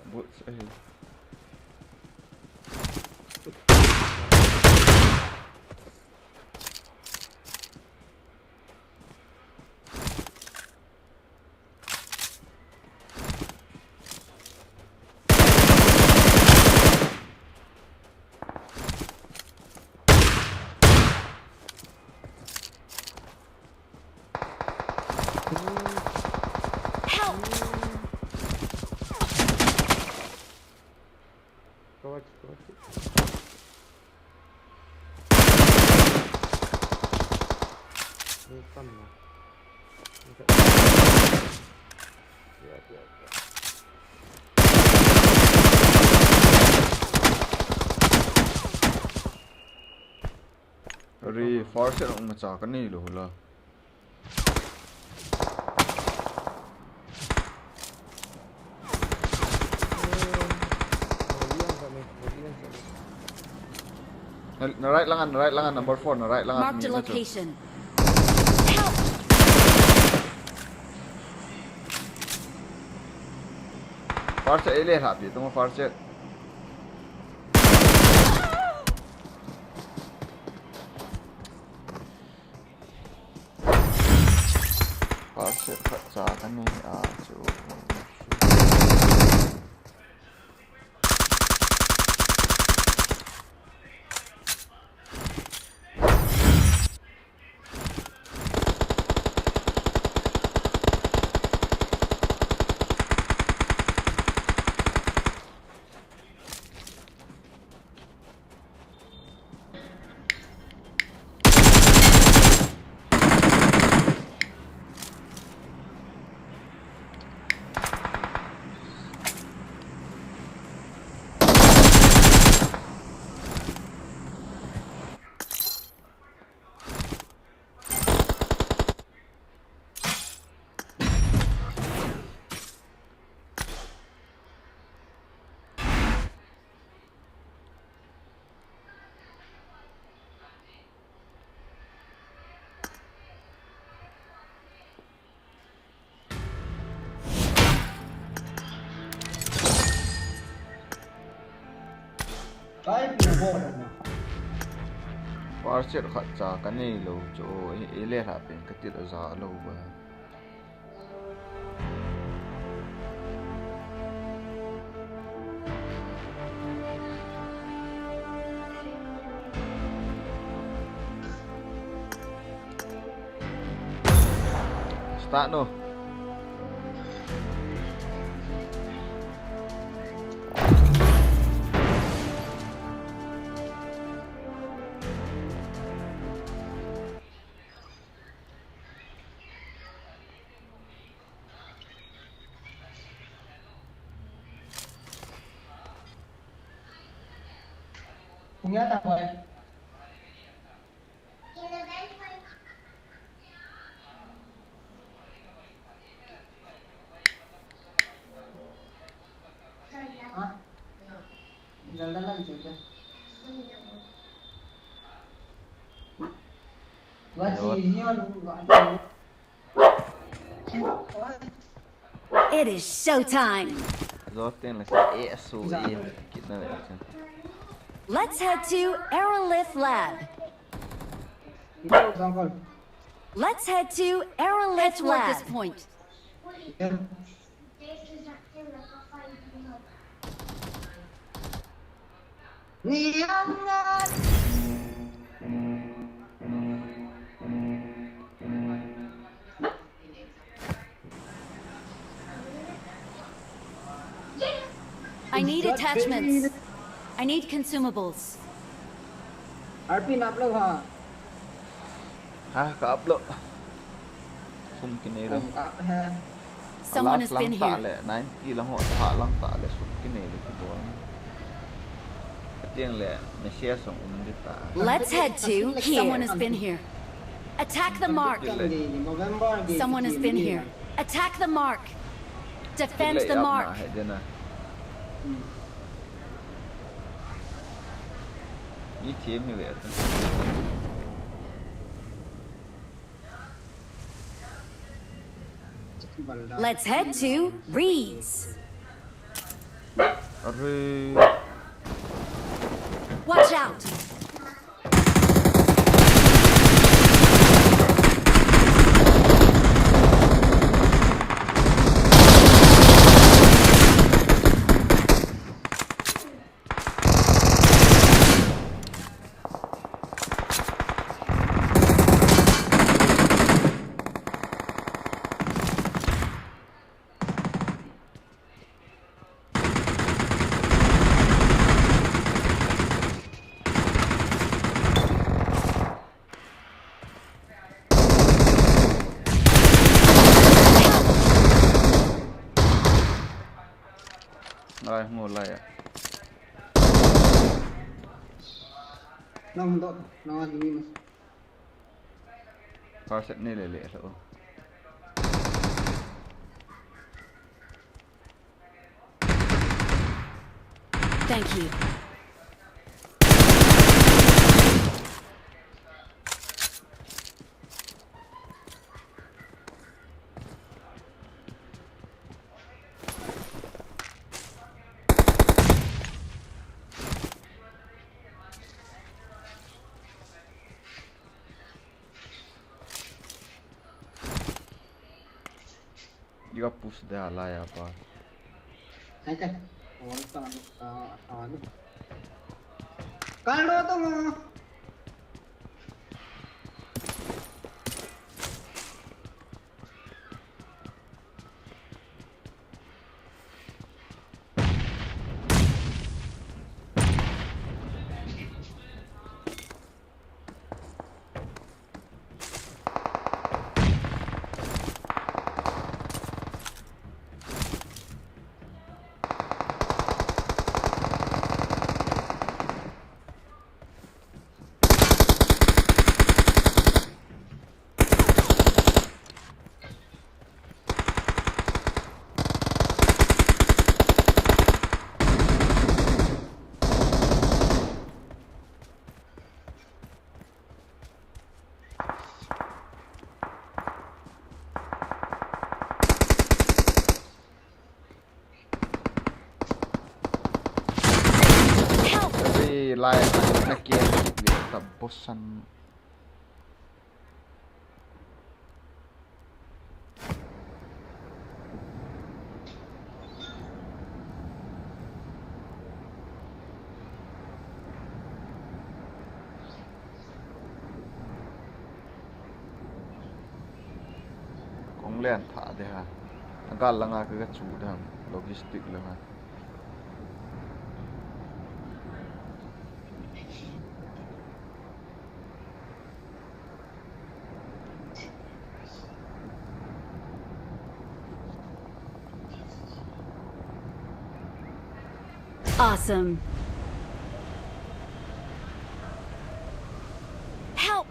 Buat saya. Help! Kawat, kawat. Ni kam na. Ni kam. Ya, ya, ya. Ri, far set ang macha ka ni lo la. Na, na right lang, na right lang, number four, na right lang. Marked a location. Help! Far set, ele happy, tuma far set. Far set khat cha ka nei a chu. Parchet khat cha kanei lou chu, e, e le hla pen katil aja lou ba. Start no. Punya tak boleh. It is showtime. Let's head to Aerolith Lab. Let's head to Aerolith Lab. Head toward this point. I need attachments. I need consumables. R P nap lou ha. Ha, ka ap lou. Sum kinei lou. Someone has been here. Last lang ta le, ninety lang ho, tha lang ta le, sum kinei lou kibol. Atiang le, machine song um di ta. Let's head to here. Someone has been here. Attack the mark. Someone has been here. Attack the mark. Defend the mark. Ni team hi ve ta. Let's head to Reeds. Arre. Watch out! Ngai, mo lai a. Nang do, nang ni mas. Parchet ni le le lo. Thank you. Iga push de alai apa. Hai kai. Awal ta, ah, ah, ni. Kalo to mo. Lai na ke kit ve ta bosan. Kong len tha de ha. Agal langa ka ga chu de ham. Logistic langa. Awesome. Help!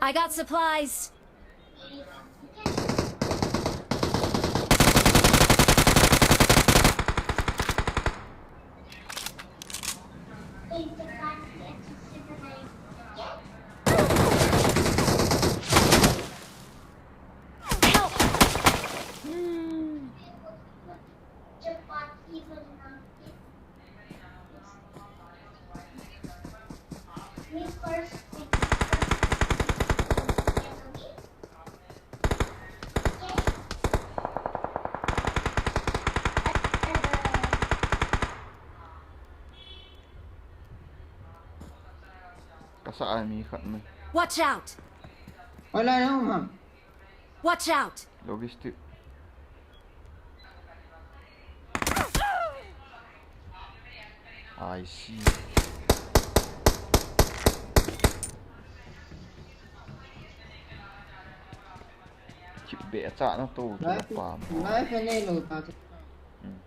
I got supplies. Help! Ka sa ai mi khat mai. Watch out! Wala na, ma'am. Watch out! Logistic. I see. Chip be cha na to, to pa. Life ne lo ta. Hmm.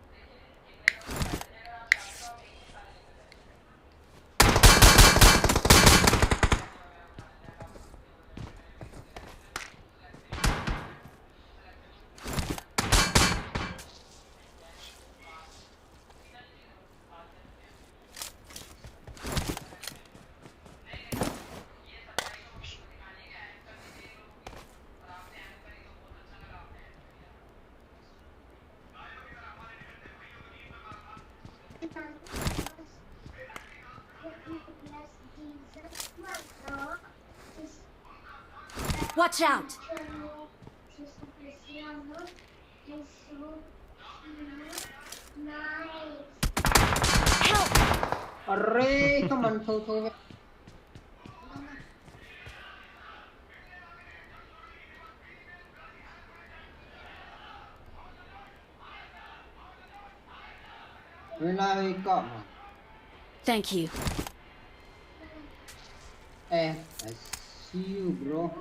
Watch out! Help! Arre, kaman tho tho ve. Wena hi ka ma. Thank you. Eh, I see you, bro.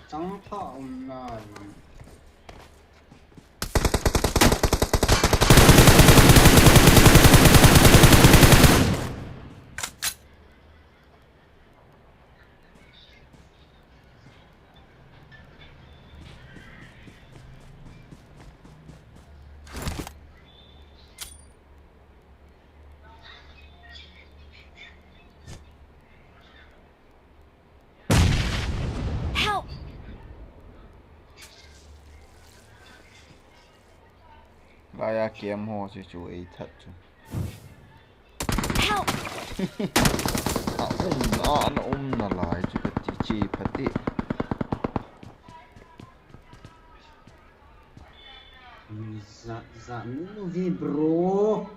Chang tha um na. Help! Laiya kem ho chu chu ei that chu. Help! A um na, a na um na lai chu ka ti che pha ti. Za, za, nu vi bro.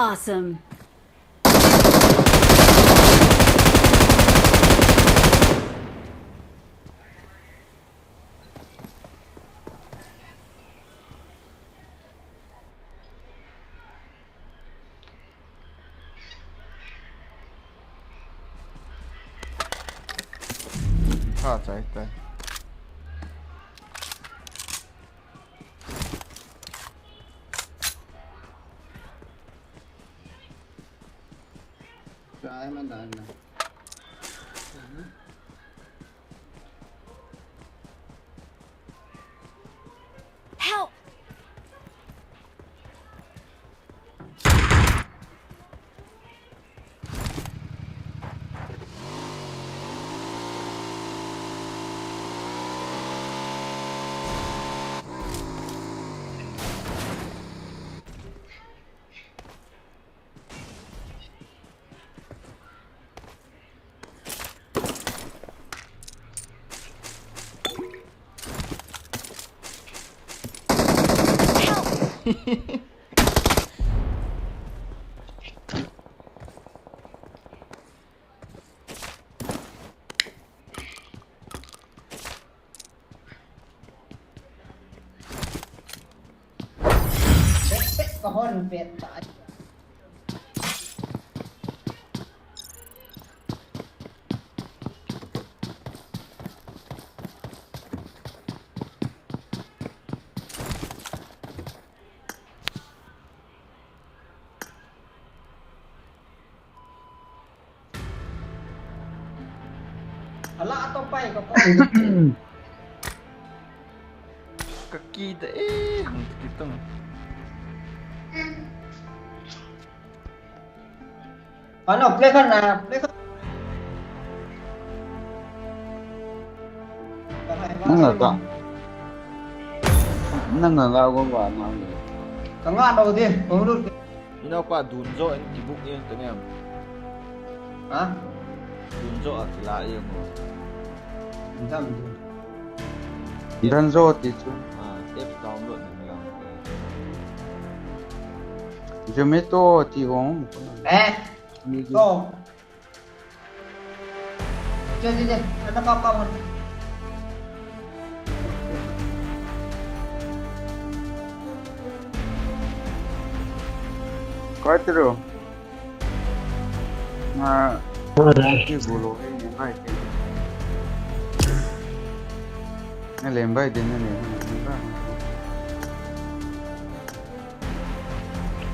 Awesome. Tha chai tai. Chai man dan na. Help! Ka hon pet ta. Ala ato pai ko. Ka kita eh, hang kita. Ano, play ka na, play ka. Nang ata. Nang nga ko ba na. Ka nga no de, ko ru. Ina pa dun jo en ti buk en te nem. Ha? Dun jo a ti la en. Dam dun. Dun jo ti chu. Ah, app download ni lang. Zomato ti hong. Eh. Ni to. Che, che, che. Ana kap kap. Koi tiro. Na, alright. Ki gulo, eh, ngai ke. Na lembai din na ne.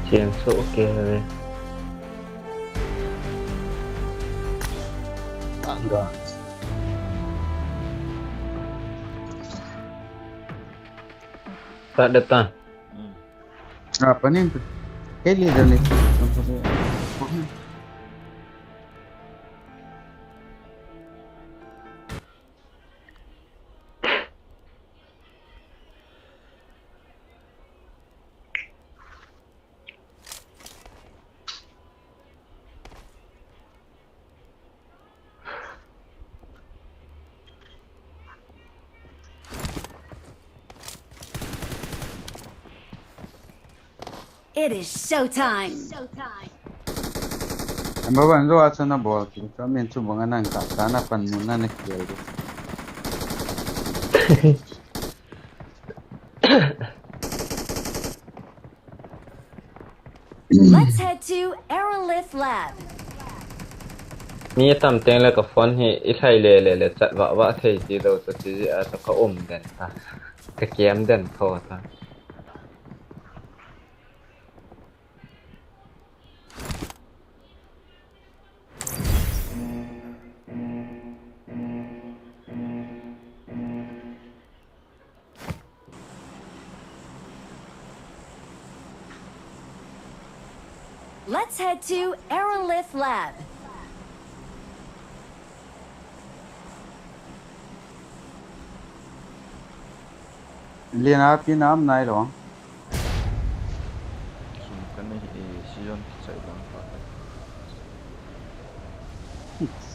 Chen so ke re. Anga. Tak datang. Hmm. Apa ni? Kaya dia ni. It is showtime. Amba ban zo a chana bol ki, ka min chu bang anang ka, ka na pan mun na na kial de. Let's head to Aerolith Lab. Mi tam teng le ka phone hi i thlai le le le chat va va thei ti lo chu ti a chu ka um den ta. Ka kem den tho ta. Let's head to Aerolith Lab. Lien a pin am nai lo. Sum ka nei hi, eh, season kichai lang pa.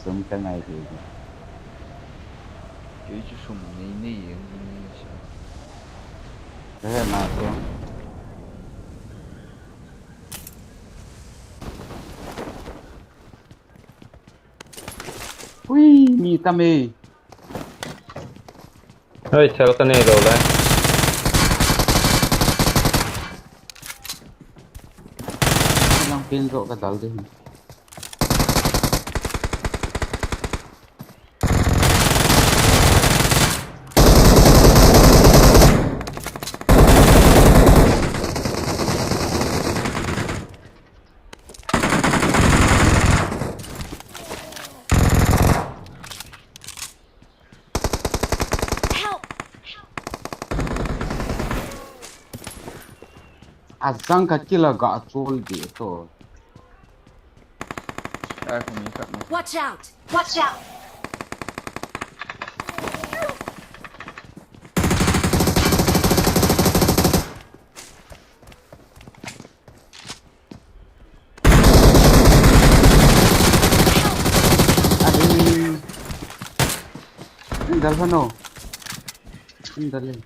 Sum ka ngai hi. Kei chu sum nei nei jeng ni sa. Ka he na ko. Kami. Hoi, thal ka nei lou lai. Lang pin ro ka dal de. Help! Azang ka kila ga chol de to. Ai, kung ikat na. Watch out! Watch out! Aduh. Ini dalam sana. Ini dalam.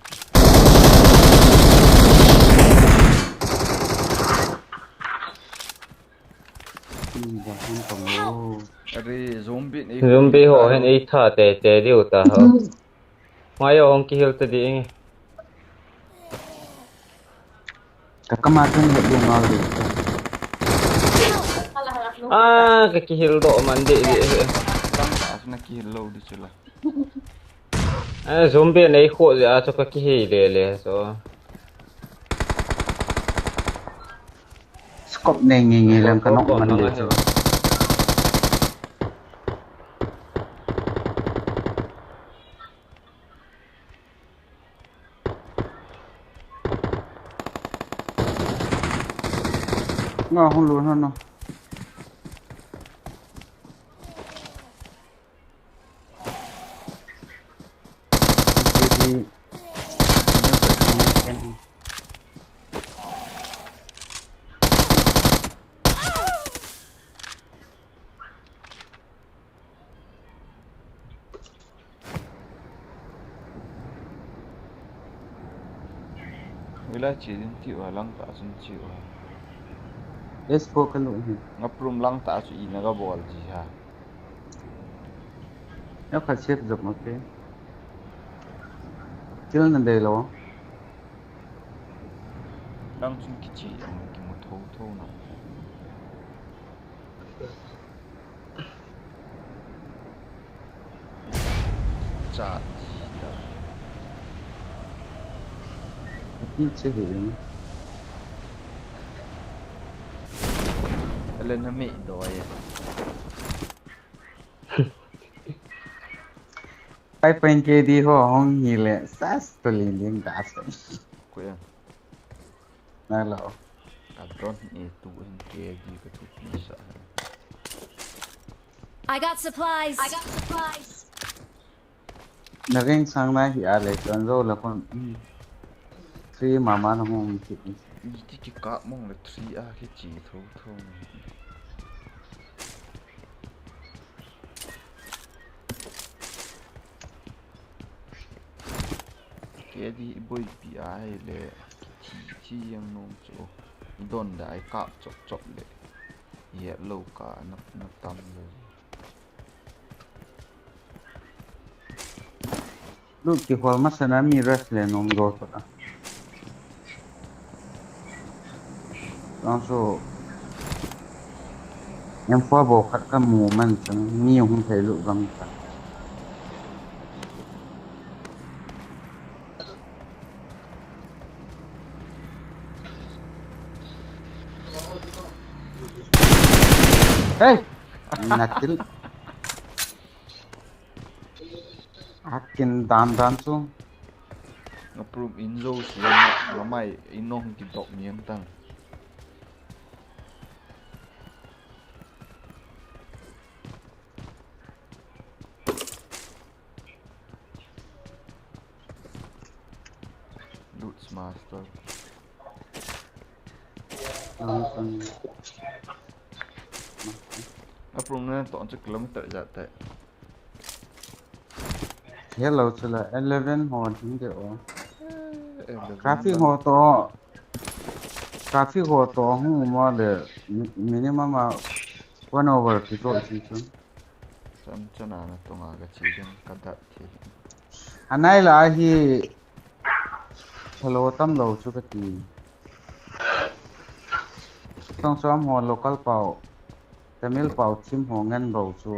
Ini dalam sana. Are, zombie ni. Zombie ho hin ei tha te te diu ta ho. Mai ong kihil ta di. Ka kama kan he ding ngal di. Ah, ka kihil doh man di di. Lang ta asna kihil lou di chula. Eh, zombie nei kho di a chu ka kihil le le so. Scope nei nge nge lang ka nok man di chu. Nga hung lou na no. Ila chi din ti wa lang ta sun chi wa. Let's go ka lu hi. Ngap room lang ta chu i na ga bol ji ha. Ya kha save jop ma ke. Til na dei lo. Lang chun kichi ang kimu tho tho na. Cha. Ti che hi. Ele na me do ya. Five point K D ho hong hi le sas to lin ding ka sa. Kuya. Na lo. Ka don e tu in K D ka tu pi sa. I got supplies. I got supplies. Na ring sang na hi a le ton zo la kon. Three mama na hong ki. Ni ti ki ka mong le three a ki chi tho tho. Ke di boipi a hi le, thi, thi jeng nom chu. Don da i kap chop chop le. Yet lo ka na, na tam le. Lu kihol masa na mi rush le nom do to a. Tang so. Em fa bo khat ka mu man chang mi hung thei lu gam ta. Hey! Natil. Akin dan dan chu. Approve in zo si lamai in nong kidok niam tang. Loot master. Approve na to chu kilometer ja te. Hello, chula eleven ho ding de o. Eh, eleven. Traffic ho to. Traffic ho to hu mo le mi-, minimum a one hour ki to chi chu. Cham chana na tonga ka chi ding ka dat thei. Anai la hi hello tam lo chu ka ti. Tong som ho local pau, Tamil pau thim ho ngen ro chu,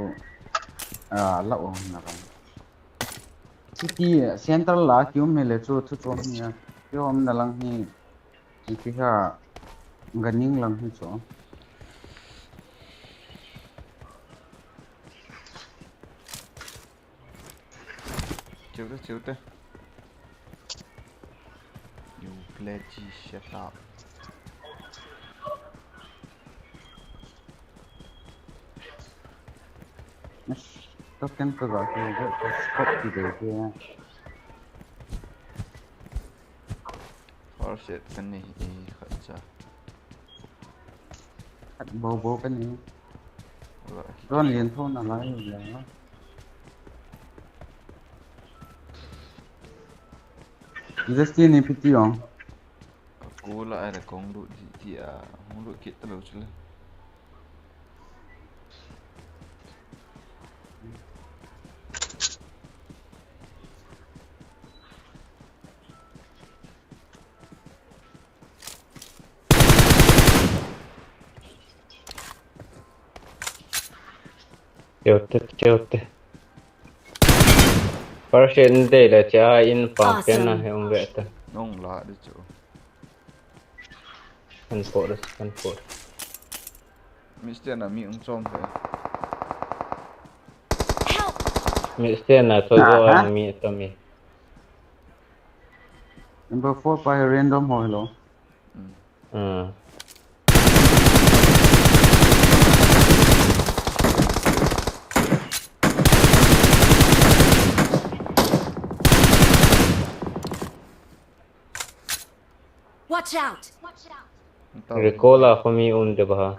a, la ong na ran. City central la ki um le chu thu chom hi a. Ki um na lang hi. Ki ha ganing lang hi chu. Chiu te, chiu te. You play G shut up. Yes. Token ko ba ko ko scope ki de ke. Horse it kan ni i khat cha. Khat bo bo kan ni. Ron lien tho na lai la. Justin ni piti ong. Ka ko la ai la kong lu di ti a, hong lu kit ta lo chu le. Cheu te, cheu te. First aid dei le cha in pa pen na he um ve ta. Nong la di chu. Kan po de, kan po. Mister na mi ung chom pe. Help! Mister na to go. Aha. Mi to mi. Number four pa random ho lo. Hmm. Watch out! Recall a ko mi um de ba?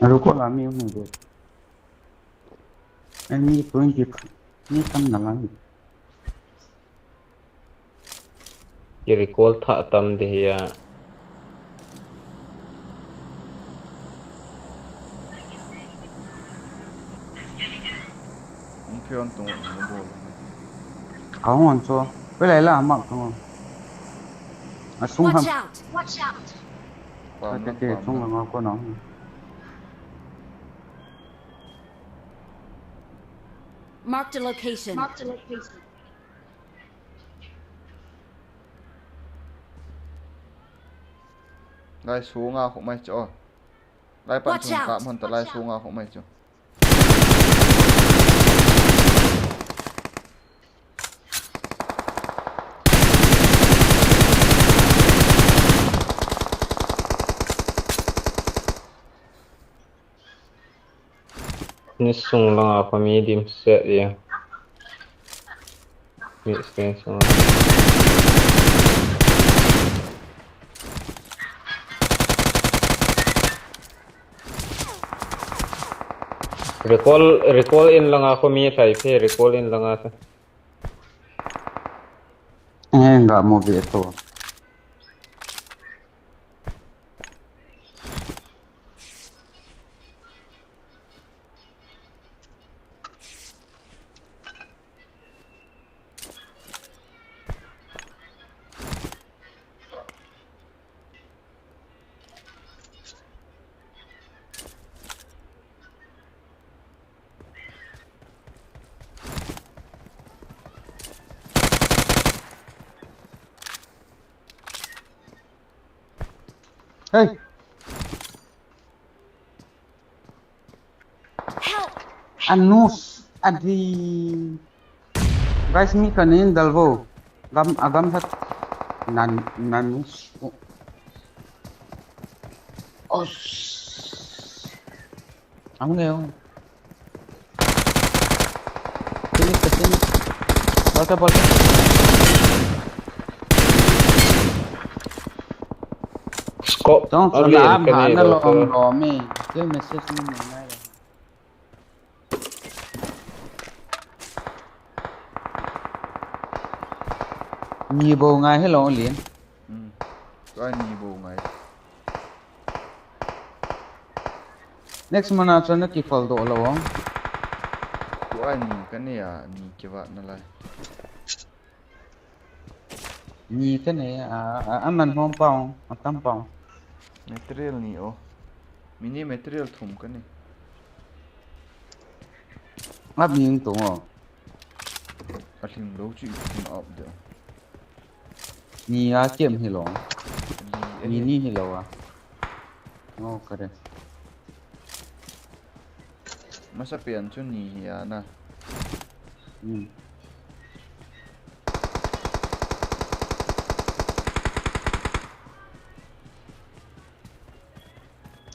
Recall a mi um de. Ani twenty ni kan na lang. Ki recall tha tam de hi a. Hung phion tung ni bol. Ahung on cho. Pe lai la mak tung. A sung ham. Watch out! Watch out! Ka te te sung la ko na. Marked a location. Marked a location. Lai sunga khu mai cho. Lai pan chung kap hon ta lai sunga khu mai cho. Ni sung langa pa mi dim set ya. Mi sung sung. Recall, recall in langa ko mi thai phe, recall in langa ta. Eh, nga mo ve to. Hey. Help! Anus, adi. Guys, mi kanin dalvo. Gam, agam hat. Nan, nanus. Oh. Ang ngayon. Sini, ke sini. Bolta, bolta. Scope. Tong, ali, so na, kani, na lo, lo, lo, mi. Kill message ni, ni, na, ya. Ni bo ngai hello, Lin. Hmm. Tua ni bo ngai. Next mana chun na kikhol doh lou ang. Pai ni ka nei a, ni kivat na lai. Ni ka nei a, a, a man hom pau, a tam pau. Material ni o. Mini material thum ka nei. Ngap ni tung o. A hlim lo chu i kin up de. Ni a kem hi lo. Ni, ni hi lo a. Oh, ka de. Masa pen chu ni hi a na. Hmm.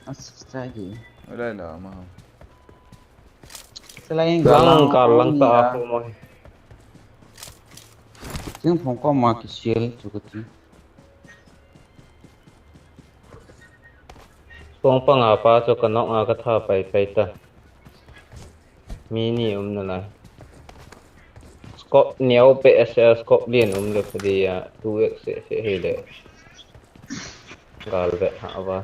Asai hi. Lai la ma. Selain lang galang kal lang ta a ko mo. Sing phong ko ma ki sial chu ka ti. Kong panga pa chu ka nok a ka tha pai pai ta. Mi ni um na lai. Scope neo pe S L scope lien um le pha dia two X se se hi le. Gal ve ha va.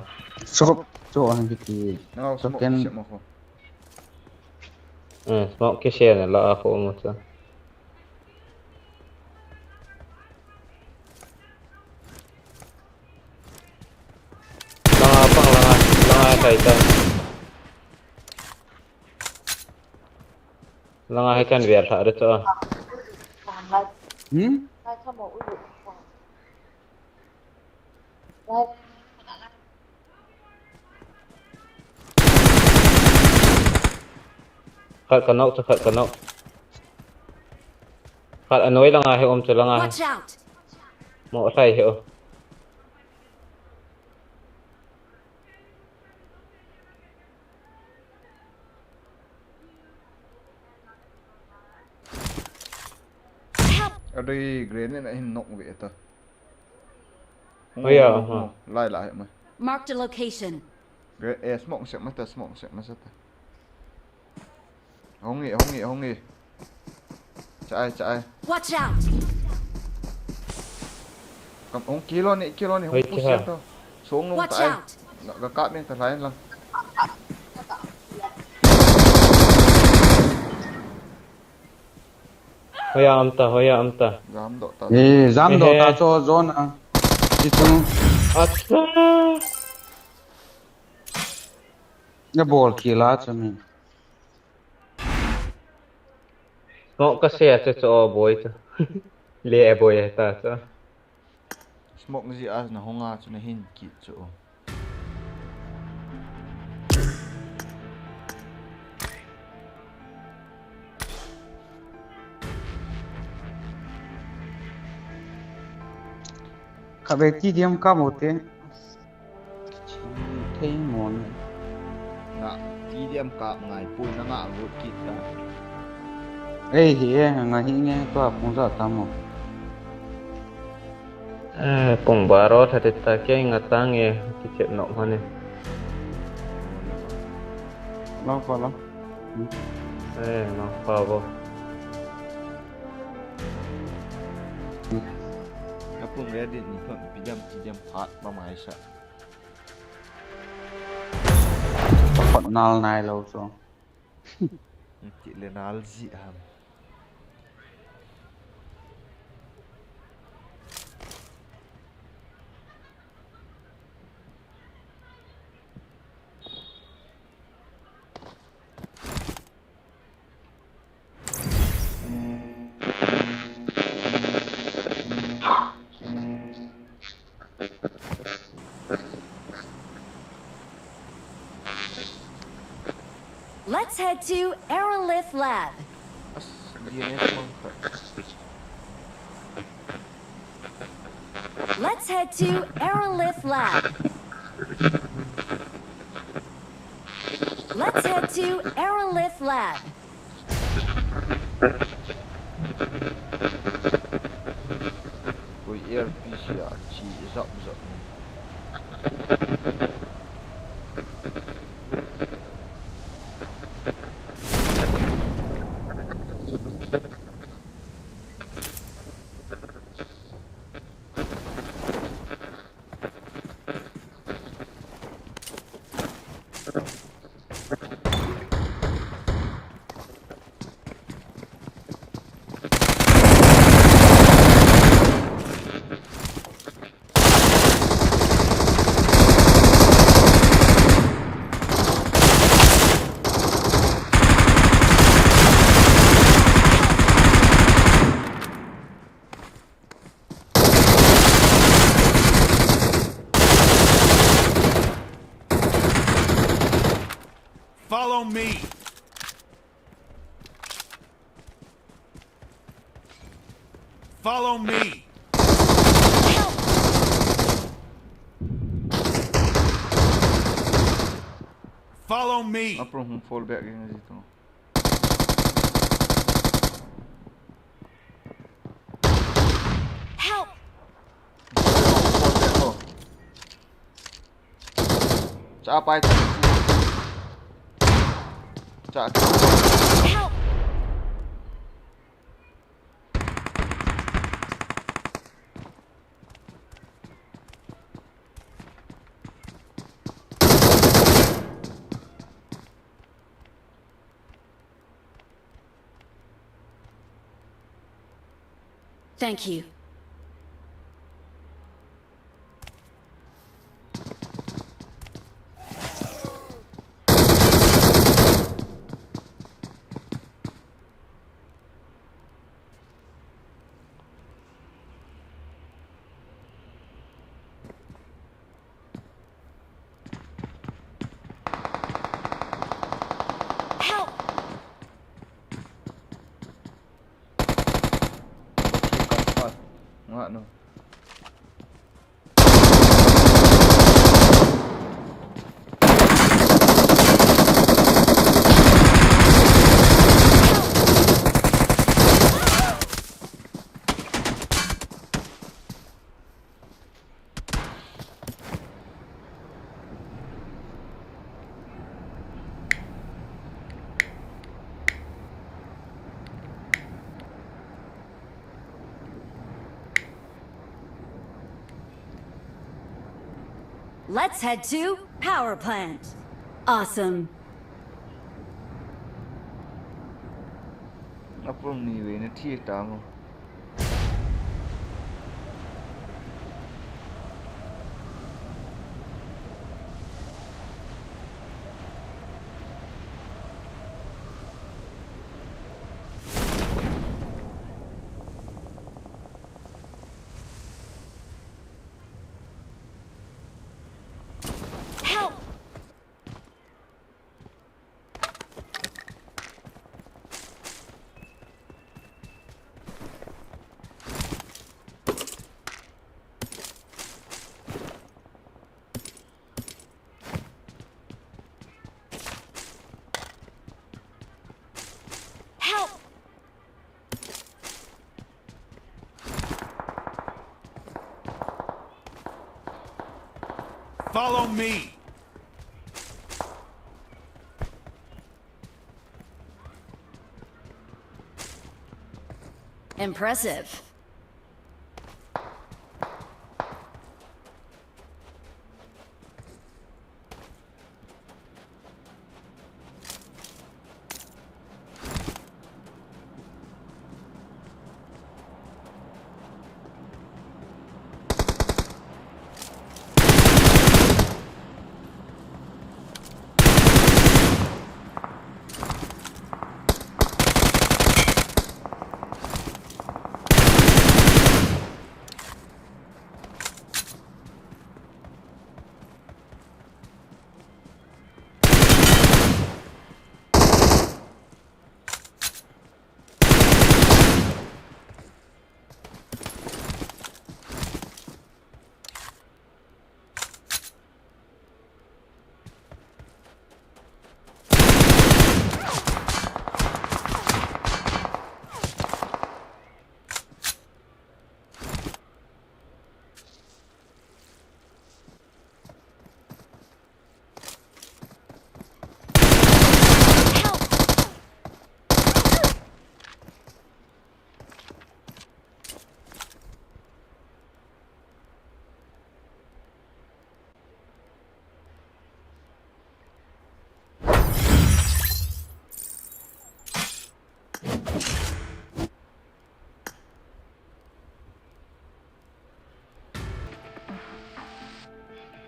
Scope chu ang ki ti. Nang smoke ken se ma ko. Eh, smoke ki se na la a ko mo chu. Langa pang langa, langa kai ta. Langa hai kan ver tha de cho. Hmm? Khat ka nok, khat ka nok. Khat anoi langa he um chu langa he. Watch out! Mo sai he o. Help! Adei grenade na hin nok ve ta. Hoi ya, hung, hung, ha. Hung. Lai, lai, mai. Marked a location. Gre-, eh, smoke sek mata, smoke sek mata. Hung e, hung e, hung e. Chai, chai. Watch out! Kam, hung kilo ni, kilo ni, hung push ta. Song nung ta ai. Watch out! Ga, ga kap meng ta lai lang. Hoiya um ta, hoiya um ta. Jam doh ta. Eh, jam doh ta cho zone a. Ti tu. Acha. Na bol kila cho mi. Smoke ka se a cho cho boi cho. Le boi ta cho. Smoke ji a na hung a chu na hin kit chu. Khatvei T D M kap u te. Thei mon. Na T D M kap ngai pui na nga lut kit ta. Ei hi e, nga hi nge tua pung sa tam mo. Eh, pung baro tha te ta ke nga ta nge ki chet nok ma ne. Lo ko lo. Eh, nok pa bo. Ka pung re din ni thon pi jam pi jam phat pa mai sa. Ka phot nal nai lo so. Ti le nal ji ham. Let's head to Aerolith Lab. As, D N S bang khat. Let's head to Aerolith Lab. Let's head to Aerolith Lab. Ui, A R P C a chi zap zap. me. Follow me. Follow me. Apro hung fall back in dito. Help! Fall back ho. Cha pai ta. Cha. Help! Thank you. Help! Nga no. Let's head to power plant. Awesome. Apum ni ve na thi ta mo. Help! Help! Follow me. Impressive.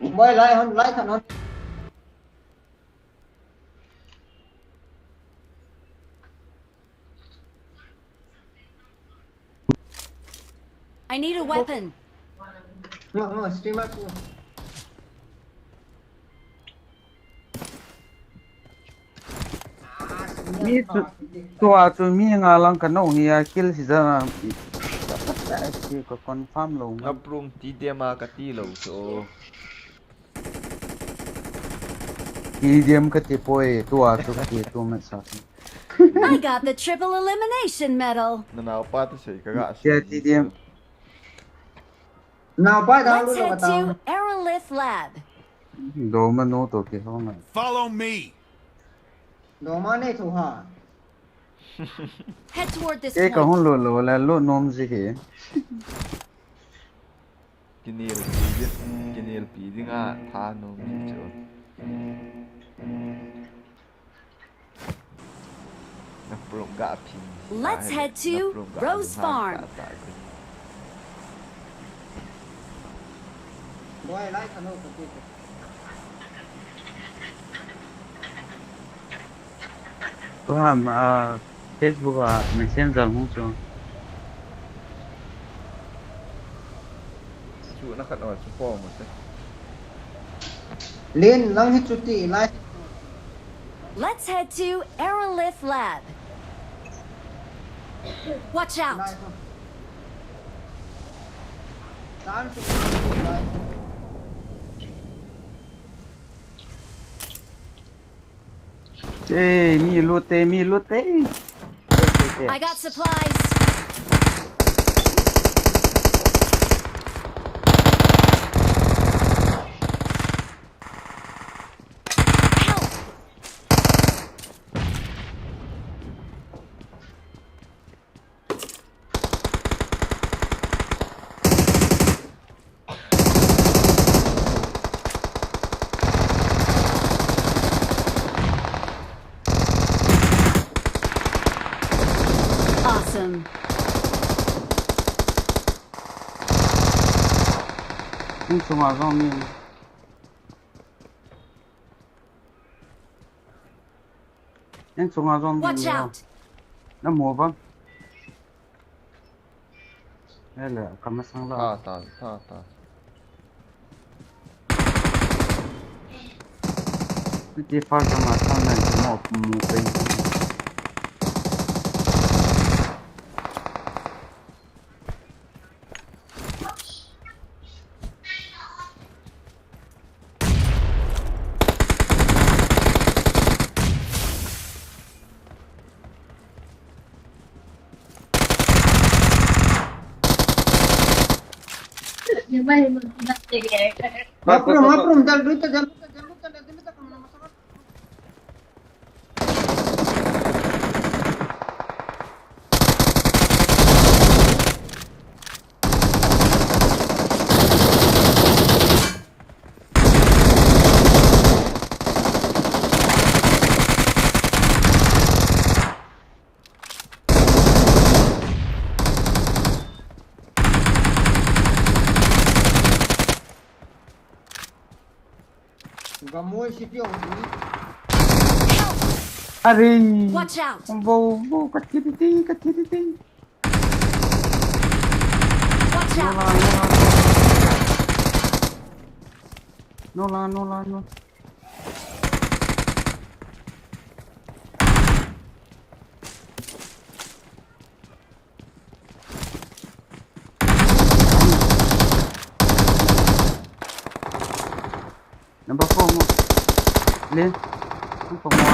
Boy, lai hon, lai khan hon. I need a weapon. No, no, streamer tu. Mi chu, tua chu mi nga lang ka no hi a kill si jana. Ka confirm lo. Aprum ti dia ma ka ti lo chu. Medium ka ti poi, tua chu ka ti tu ma sa. I got the triple elimination medal. Na nau pa tu sei ka ga. Tia ti diam. Nau pa da Let's lu lo head ta. To Aerolith Lab. Do ma no to ki ho nga. Follow me. Do ma ne thu ha. Head toward this E ka point. Hun lo lo la lo nom ji he. Kinel pi ding, kinel pi ding a tha nom ji chu. Na prum ga phi. Let's head to Rose Farm. Boy, like ka no ka ti. Ko ham a Facebook a Messenger hung chu. Chu na khat na chu form te. Len lang hi chu ti lai. Let's head to Aerolith Lab. Watch out! Lai. Tan chu ti lai. Te mi lu te mi lu te. I got supplies. Help! Awesome. Hung sung a zong mi. Hung sung a zong mi. Watch out! Na mo ba? Hele, ka masang la. Tha ta, tha ta. Ti fa ka masang na ki mo mo pe. Maprum, maprum, dal duta, dal duta, dal duta, dal duta, dal duta. Gamoi city of Uni. Are. Watch out! Bo bo ka ti ti ka ti ti. Watch out! No la no la no. Number four mo. Le. Number four mo.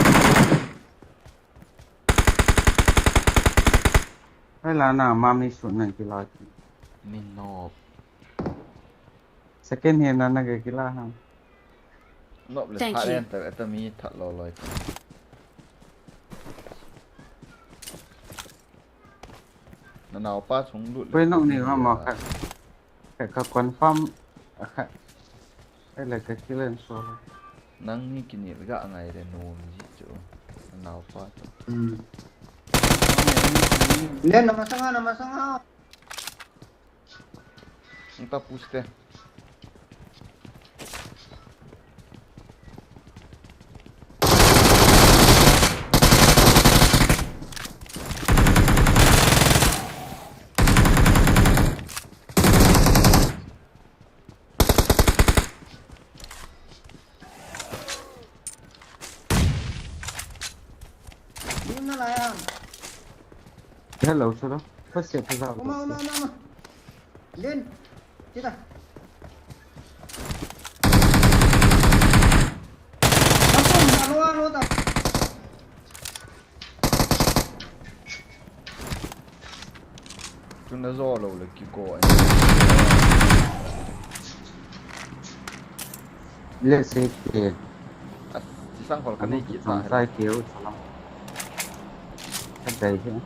Hai la na mami sun na kila. Min no. Second hand na na kila ha. Nop le Thank pha you. len ta ta mi that lo loi. Na nau pa chung lut le. Poi nok ni ha ma kha. Ka confirm a kha. Ai la ka kilen so. Nang ni kinil ga ngai le nom ji chu. Na nau pa chu. Hmm. Len na masanga, na masanga. Nang ta push te. Hello, sir. First step, sir. Uma, uma, uma, uma. Len. Kita. Tuna zo lo le kiko ai. Let's say ke. At, si sang kol ka nei ki ta. Sai ke u salam. Ka dai he.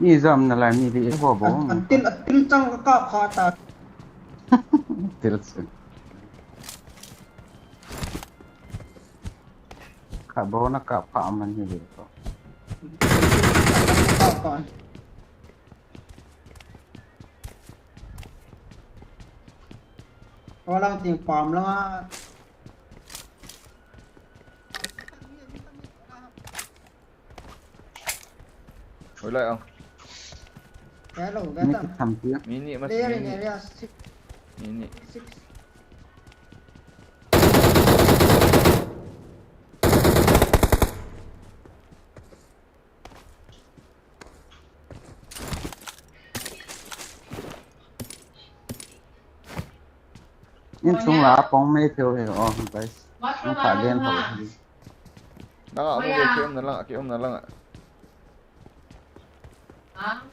Ni jam na lai ni di ho bo. An, an til, an til chang ka ka pha ta. Til chang. Kha bo na ka pha man ni di ko. Ka pha. Walang ting pam lang a. Oi lai ang. Hello, mini gata. Mini mas. Player in mini. Area six. Mini. Six. Insung la pong mei theu he, oh, guys. Ang ka den ho. Langa, mo ke, ke um na langa, ke um na langa. Ha?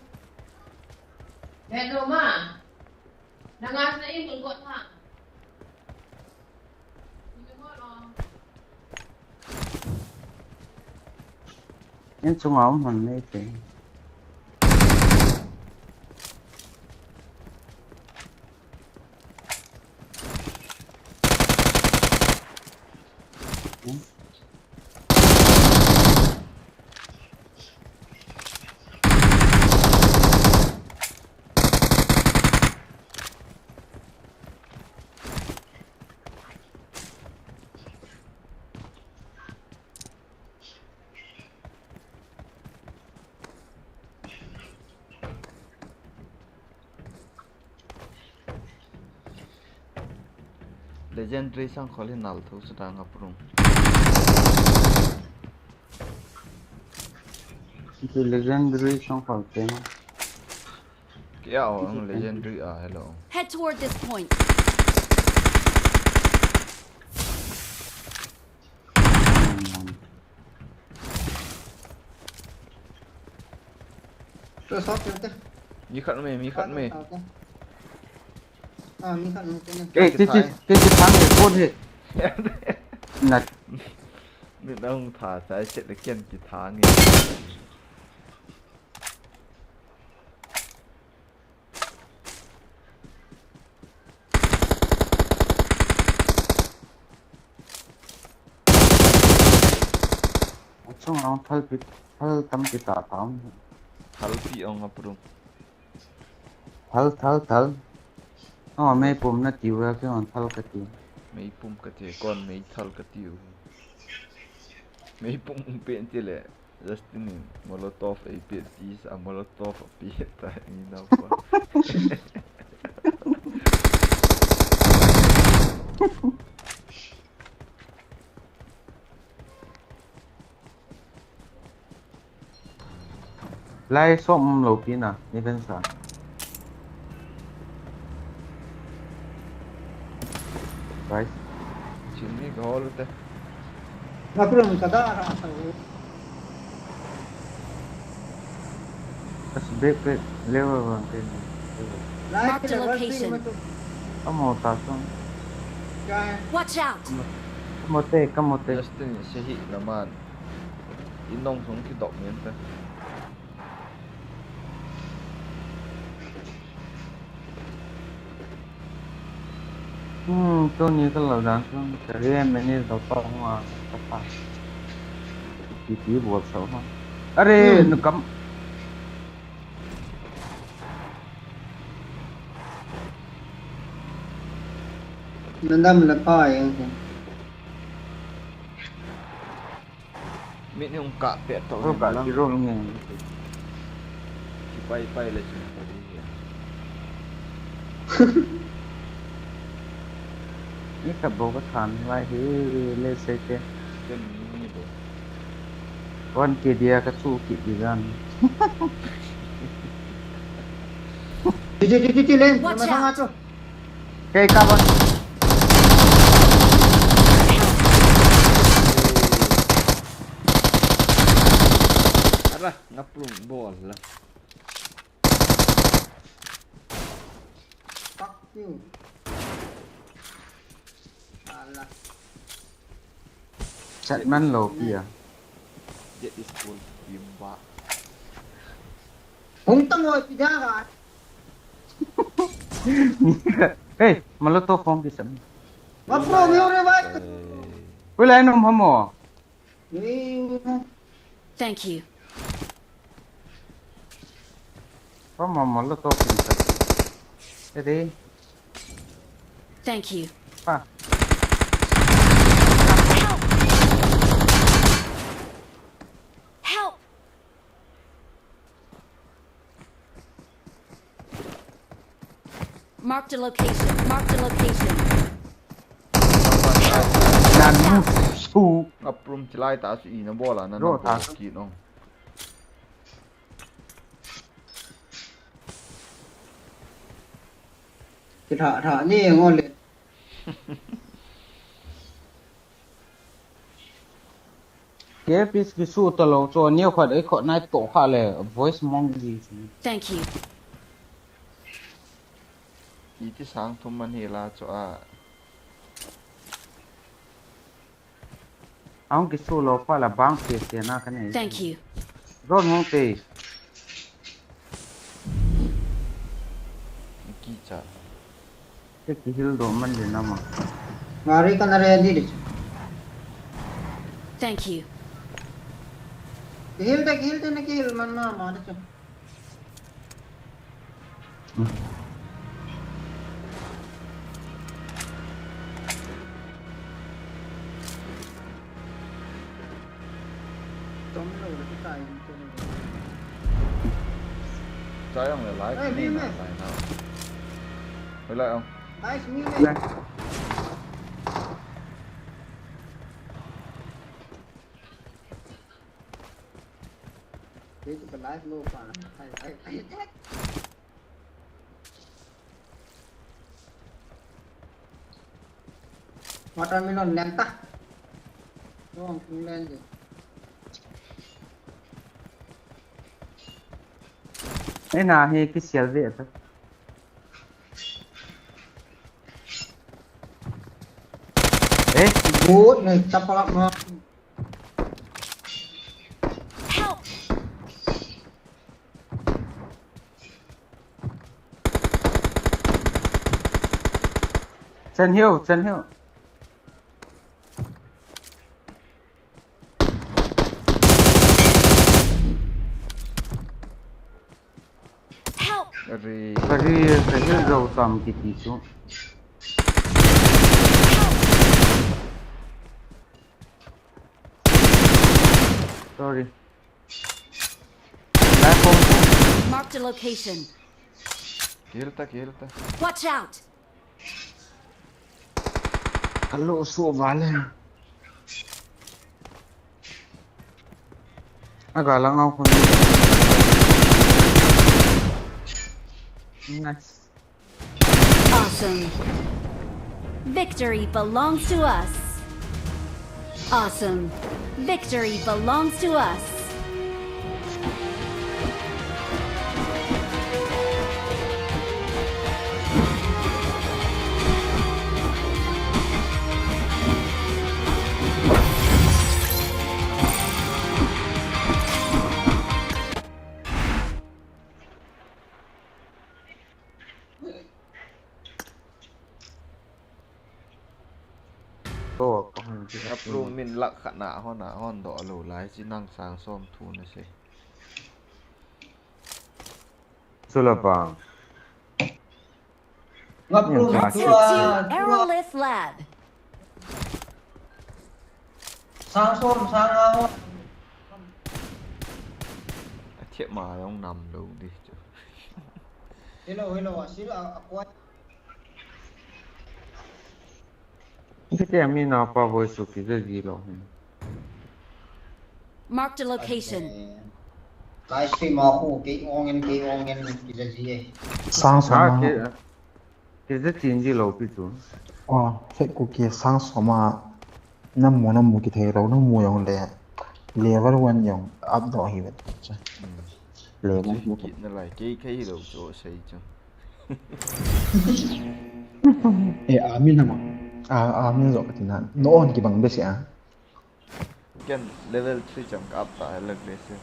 Bedroom ah. Nangas na yung tungkot ha. Insung a um hon nei te. Legendary sang khol hi nal tho sudang aprung. Legendary sang khol te. Kya ho, legendary a, hello. Head toward this point. Tua sawt tel te. Mi khat me, mi khat me. Ah, mi khat me te ne. Kei, kei, kei, kei, kei thang he, kon he. Nat. Ni nang tha, sai chet le ken kithang he. Achung long thal pi, thal tam pi ta ta. Thal pi ong aprum. Thal, thal, thal. Oh, mei pum na tiu ra ke on thal ka tiu. Mei pum ka ti, kon mei thal ka tiu. Mei pum pe ti le. Justin in Molotov eipeh ti sa, Molotov apeh ta, inao pa. Lai som lo pi na, ni ven sa. Guys. Chin ni ka hol te. Aprum ka da ra sa. As big, big level one thing. Marked a location. Amo ta sung. Watch out. Amo te, amo te. Justin, si hi na man. Inong sung kidok ni te. Hmm, tuni ka lo dan sung, ka re meni do pa hua, ka pa. Ti ti bol so ha. Are, hmm. Nu kam. Nandam la pa yang. Mit ni hung kah pet tau. Hung kah lang. Ki roll nge. Ki pai pai le chu. Ni ka bo ka than lai hi le se te. Ken ni ni bo. One K dia ka chu ki di gan. Ti, ti, ti, ti, ti, len. Watch out. Masang ato. Kei ka ban. Ara, ngaplung bol la. Fuck you. Ala. Chat man lo pia. That is cool. Bimba. Hung tang hoi pida ka. Hey, Molotov phong kisam. Ma pro mi ore bai. Wala nom hamo. Thank you. Mama, Molotov pinsa. Ready? Thank you. Ah. Help! Help! Marked a location. Marked a location. Nan mu su. Aprum chilai ta su ina bola na. Ro na ta. Ki no. Ki tha tha ni ngol le. K P S kisu talou chu, neo khat ei khat nai to kha le, voice mong di. Thank you. Iti sang thum man hi la chu a. Ang kisu lo pa la bang pe pe na ka nei. Thank you. Ron mong pe. Ki cha. Te kihil do man le nama. Ngari ka na ready de. Thank you. Kihil de, kihil de, na kihil man nama de. Hmm. Chai ang le live. Hey, ni mi na me. Lai na. Hoilai ang. Guys, mi me. Kei chu ka live lo pa. Hai, hai, hai. Watermelon lem ta. Long tung len je. Ei na hi kisial ve ta. Eh? Good, nei chapalak ma. Help! Chen hiu, chen hiu. Help! Ari. Ari, ka hil zo tam kiti chu. Sorry. Marked a location. Kihil ta, kihil ta. Watch out! Alo, so vale. Aga lang ako. Nice. Awesome. Victory belongs to us. Awesome. Victory belongs to us. Aplung min lakh khat na hon a hon doh lou lai chi nang sang som thu na sei. Chula bang. Ngap lu. Arrow list lab. Sang som, sang a ho. A thiep ma jong nam lou di chu. Hello, hello, a sil a, a koi. Kiti a mi na pa voi su ki ze zi lo. Marked a location. Live stream a khu kei ong in, kei ong in, kijaji e. Sang som. Ha, ma. Ke, ke je chin ji lo pi chu. Oh, fake ku ke sang som a. Namu, namu kithei lo, namu jong le. Level one jong up doh hi vet. Hmm. Level one. Kit na lai, kei kei lo chu sei chu. Eh, amin na ma. Ah, amin jo ka tina. No on kibang be sia. Ken level three chang ka up ta, level three.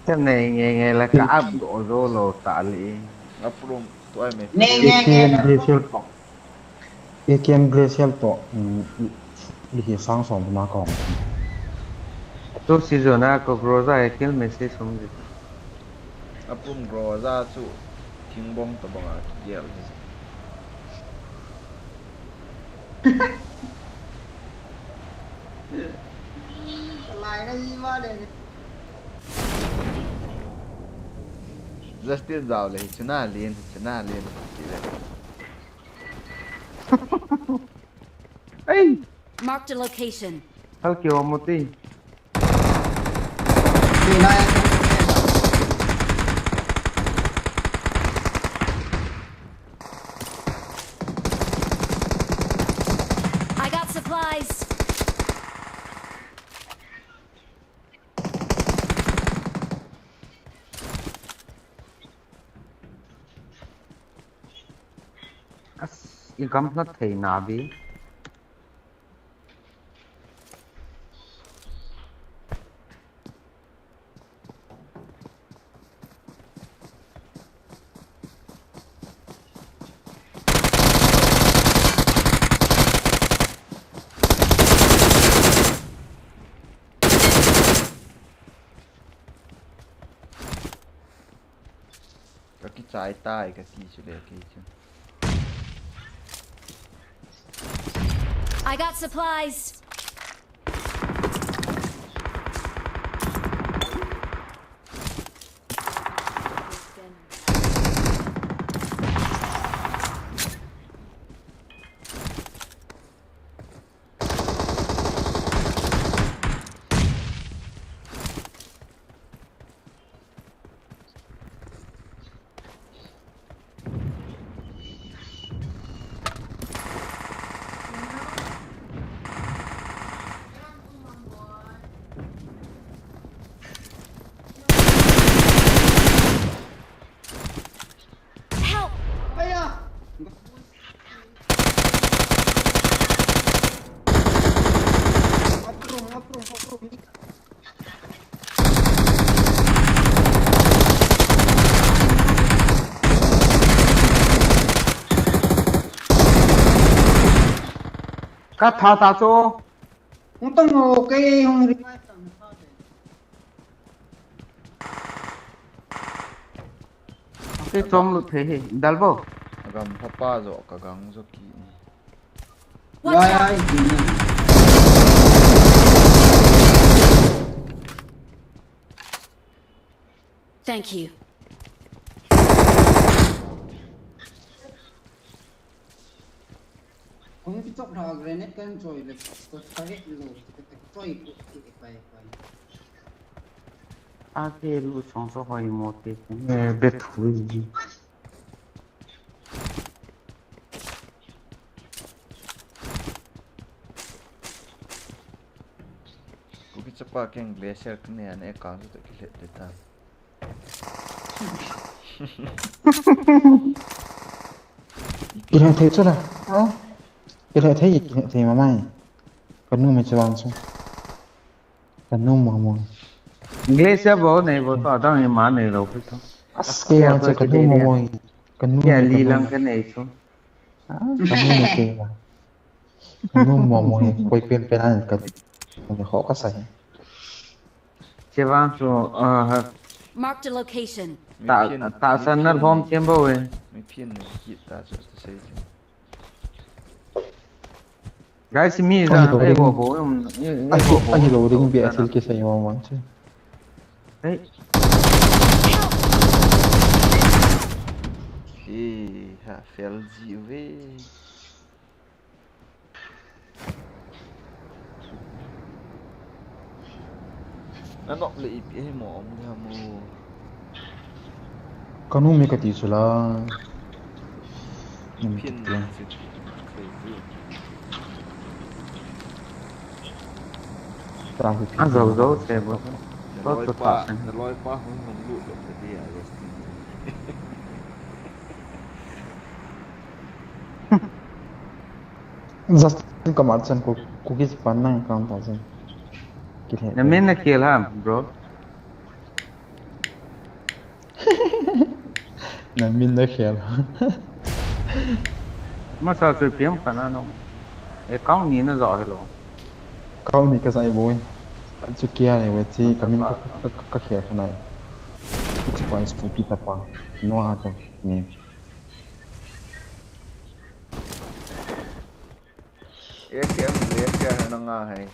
Ken nei nge nge la ka up go zo lo ta li. Up room tu ai me. Nei nge nge. A K M Glacial to. A K M Glacial to. Mm, li hi sang som ma ko. Tu season a ko Groza e kill message som ji. Apum Groza chu thingbong tabang a kigel hi. Lai na ni ma le. Justin jao le hi chuna lien, hi chuna lien, hi le. Ei! Marked a location. Hal ki wa moti. I got supplies. As, i gam na thei na bi. Ka kichai tai ka ti chu le kei chu. I got supplies. Help! Ka tha ta chu. Hung tong o, kei hung revive tang tha de. Kei chom lut thei hi, dal bo. Agam pha pa jo ka gang jo ki. Watch out! Thank you. Hung kichop tha grenade kan choi le, ko target lo, ko choi ko ki pai pai. A ke lu song so hoi mo te. Eh, bet hui ji. Ko kichapa keng glacier kne ane kang to kilet de ta. Kile thei chu la. Ha? Kile thei, kile thei ma mai. Ka nu me chu vang chu. Ka nu mo mo. Glacier bo nei bo to dang i ma nei lo pi to. As ke vang chu ka nu mo mo. Ka nu. Ya li lang ka nei chu. Ah, ka nu mo ke ba. Ka nu mo mo he. Koi pen pen an ka. Ka ho ka sa he. Chevang chu, ah, Marked a location. Ta, ta san na hom chem bo e. Mi phin ni ki ta chu ta sei chu. Guys, mi za ei bo bo, um, ei bo bo. Ahi lo ding bi athil ki sei mo mo chu. Ei. Ei, ha, fel ji ve. Na nok le ipi hi mo om dia mo. Kanu mi kati sula. Nim Pin kiti. Si thei ji. Tara hi An zo zo se bo. Na Ko loi to pa, ta. na loi pa hung hung lut le ta dia resting. Just come out san ko cookies pan nang account ta san. Kile. Na min na kill ha, bro. Na min na khel. Masa su piam kana no. Account ni na zo hello. Kau ni ka sai boy. Chu kia ne we chi ka min ka ka ka khel ka nai. Ki chi pa is pi ta pa. No ha to. Ni. A K M le A K M na nga hai.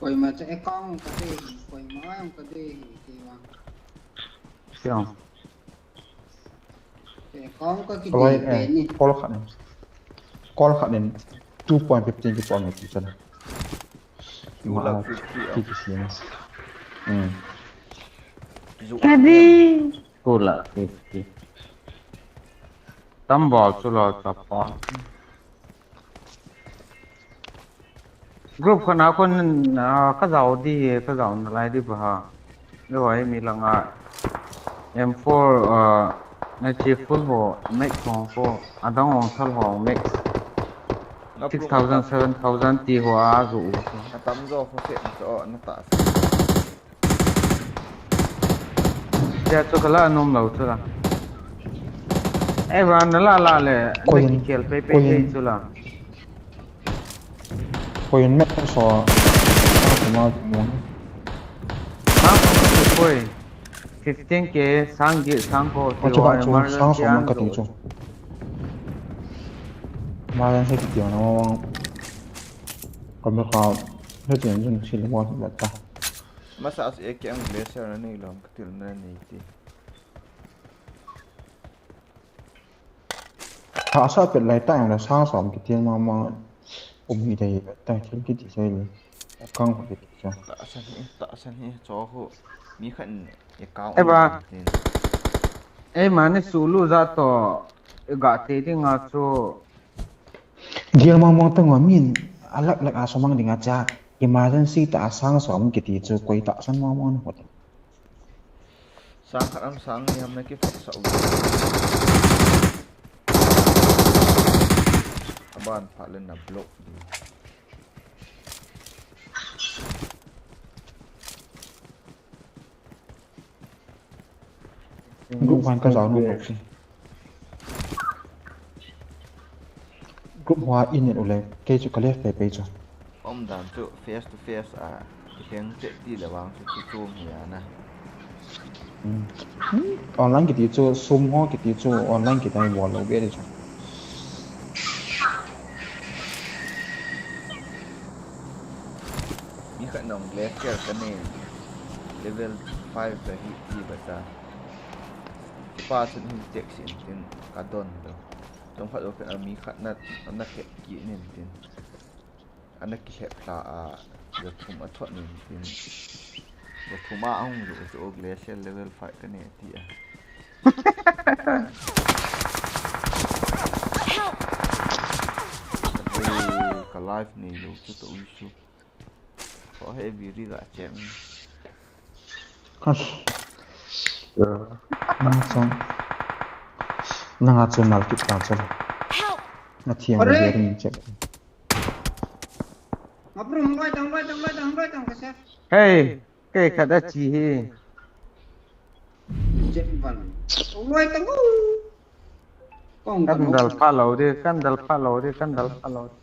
Koima cha account ka de hi, koima ang ka de hi, ti wa. Siang. Cha account ka ki Koi de pe ni. Kol khat ni. Kol khat ni two point fifteen ki pom ni ti chan. Two lakh fifty Ki ki si ni. Hmm. Zu. Two lakh fifty. Tam bol chu lo ta pa. Group khana kon, ah, ka zau di, ka zau na lai di ba ha. Lo ai mi langa. M four, ah, na chi full ho, max ho ko. Adang ong sal ho, max. Six thousand, seven thousand ti ho a zu. Na tam zo ko se na cho na ta. Ya chu kala nom lo chu la. Ei, van na la la le. Koin, Ki kel pe pe koin. Pe chu la. Koin me so. Kuma mo. Ha? Koi. Fifteen K sang gi sang ko. Ko chu ba chu sang so man ka ti chu. Ma yan se ki ti na wa. Ka me ka. He chen jun si le mo ba ta. Masa as A K M glacier na nei lom ka til na nei ti. Tha sa pet lai ta yang la sang som ki tiang ma ma um hi dai ta thil ki ti sai le. Kang ko ki ti cha. Ta san hi, ta san hi cho ho. Mi khan e ka. E ba. Ei, mani sulu za to ga te ding a chu. Dia ma ma ta ngwa min alak lak a so mang ding a cha. Emergency ta sang som ki ti chu koi ta san ma ma na ko. Sang khat am sang ni ham na ki phak sa u. Aban pha le na block di. Group one ka zau nu block si. Group hoa in in u le, kei chu ka left pe pe chu. Om dan chu face to face a, kiheng che ti le vang chu chu chu mi a na. Hmm. Online ki ti chu, sum ho ki ti chu, online ki tai bol lo be de chu. Mi khat nong glacier ka nei, level five ka hi ti ba ta. Kipa chun hin tek sin tin ka don do. Chom khat lo khen a mi khat na, na khet ki nin tin. Ana ki het la a, lo thum a thot nin tin. Lo thum a hung lo chu glacier level five ka nei ti a. Ka live nei lo chu to ui su. Ko he biri ga chem. Kas. Nang chang. Nang a chun mal kit ta chun. Na thiang le ring che. Ngapru hung loi tang, loi tang, loi tang, loi tang ka se. Hey, kei khat a chi hi. Jet ban. Hung loi tang u. Kong Kan dal pha lo de, kan dal pha lo de, kan dal pha lo de.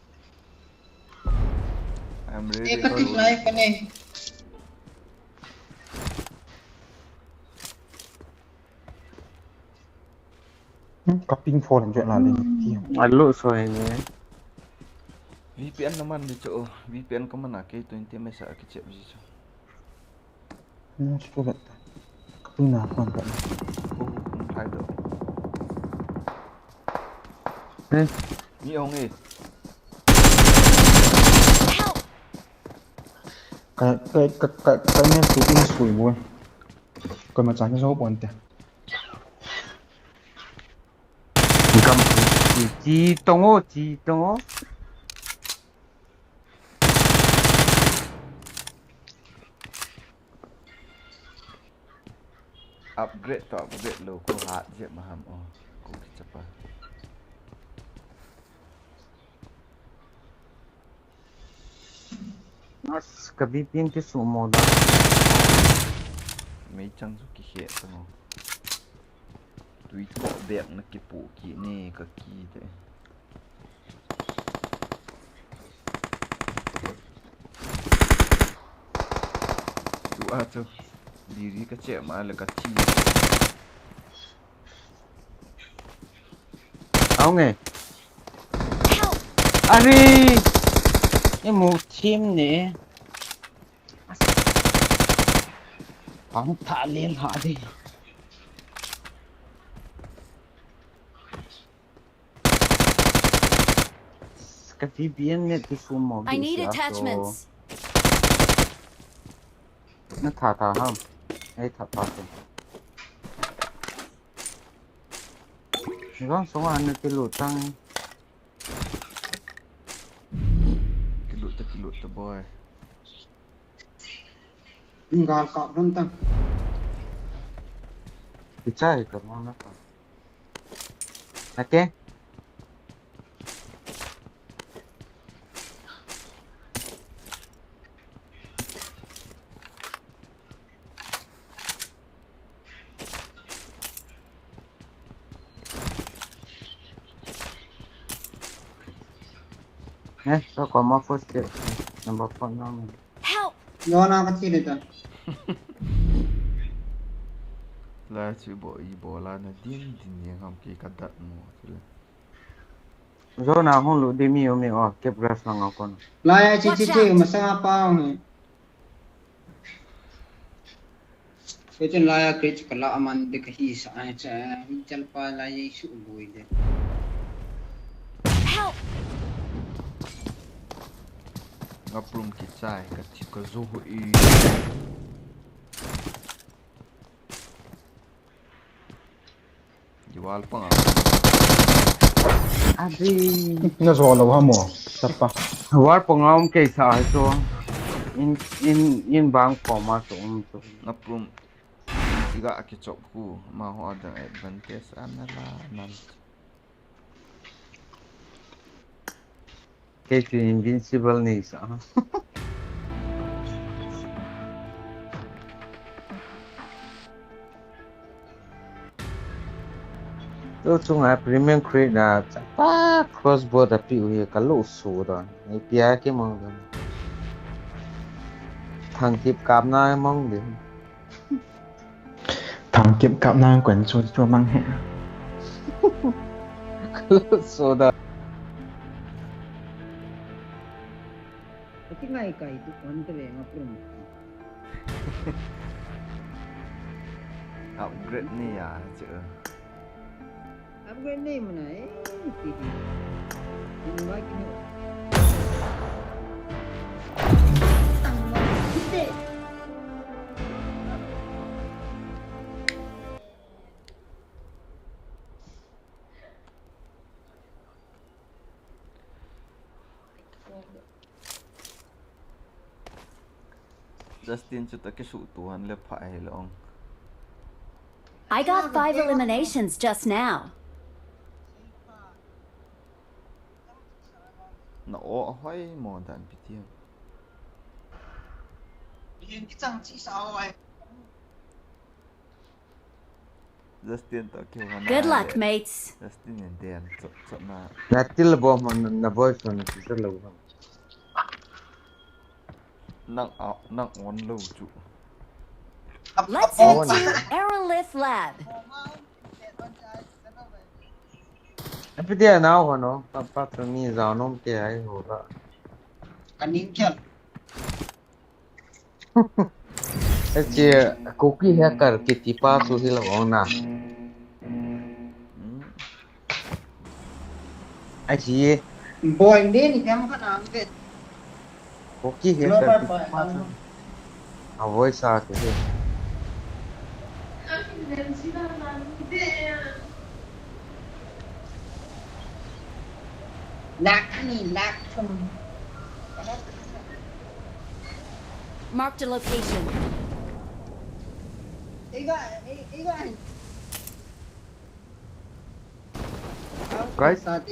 I'm E ready ka for tik you. Lai ka ne. Ka ping phone jo la le ti. A lo so hi ni. V P N na man di chu, V P N ka man a kei twenty mesa ki chep ji chu. Nung si ko vet ta. Kapui na kon vet. Ko hung thai do. Eh. Mi hung e. Help! Ka ka ka ka ka ne su in su bo. Ko ma chan so pon te. Gam chi chi tongo chi tongo. Upgrade to upgrade lo ko hat je maham o ko kichapa. Mas ka V P N ki su mo da. Mei chang su ki he to mo. Tui ko bek na ki pu ki ni ka ki te. Tua chu diri ka che ma le ka thi. Aung e. Help! Ari! Emu thim ne. Ang tha len ha di. Ka V P N net ki sum mo. I need attachments. Na tha tha ha. Ei tha tha. Ni bang song an na ki lu tang. Ki lu ta ki lu ta boy. Ngal ka don tang. Ki chai ka mo na ka. Okay. Eh, so ko ma first number phone number. Help! Yona ka chi le ta. La chi bo i bo la na din din yang ham ki ka dat mo chi le. Zona hung lu di mi u mi o kep gas lang a kon. La ya chi chi chi ma sa pa ni. Kechin la ya kech ka la man de ka hi sa ai cha mi chal pa la ye su boi de. Help! Ngaprum ki chai ka chi ka zo ho i. Diwal panga. Abi. Na zo lo ha mo. Sapa. Diwal panga um kei sa hai so. In in in bang poma so um so. Ngaprum. Iga akichop ku ma ho adang advantage anala nan. Kei chu invincible nei sa. Tu chunga premium crate na chapa crossbow da pi u hi ka lo su da. Nei pia ke mong da. Thang kip kap na mong de. Thang kip kap na kwen chu chu mang he. Soda. Ati ngai kai tu kon te ve nga prum. Upgrade ni ya chu. Upgrade ni mana eh. Ti ti. Ni mai ki ni. Tang mo. Ti ti. Justin chu ta kisu tuan le pha hi long. I got five eliminations just now. Na o hoi mo dan pitiam. Yen ki chang chi sa o ai. Justin to keu hana. Good luck, mates. Justin in den chop chop na. Na til bo mo na boyfriend na til lo. Nang a nang on lo chu. Let's head to Aerolith Lab. Api dia na ho no, pa pa to ni za no ke ai ho ka. Kaning kya? Hiche Kuki hacker kiti pa chu hilou na. Hmm. Ahi. Boy, neni kya makana ang vet. Kuki hacker kiti pa chu. A voice a kiti. Lak ni, lak chum. Marked a location. Iga, i-, iga. Guys, are.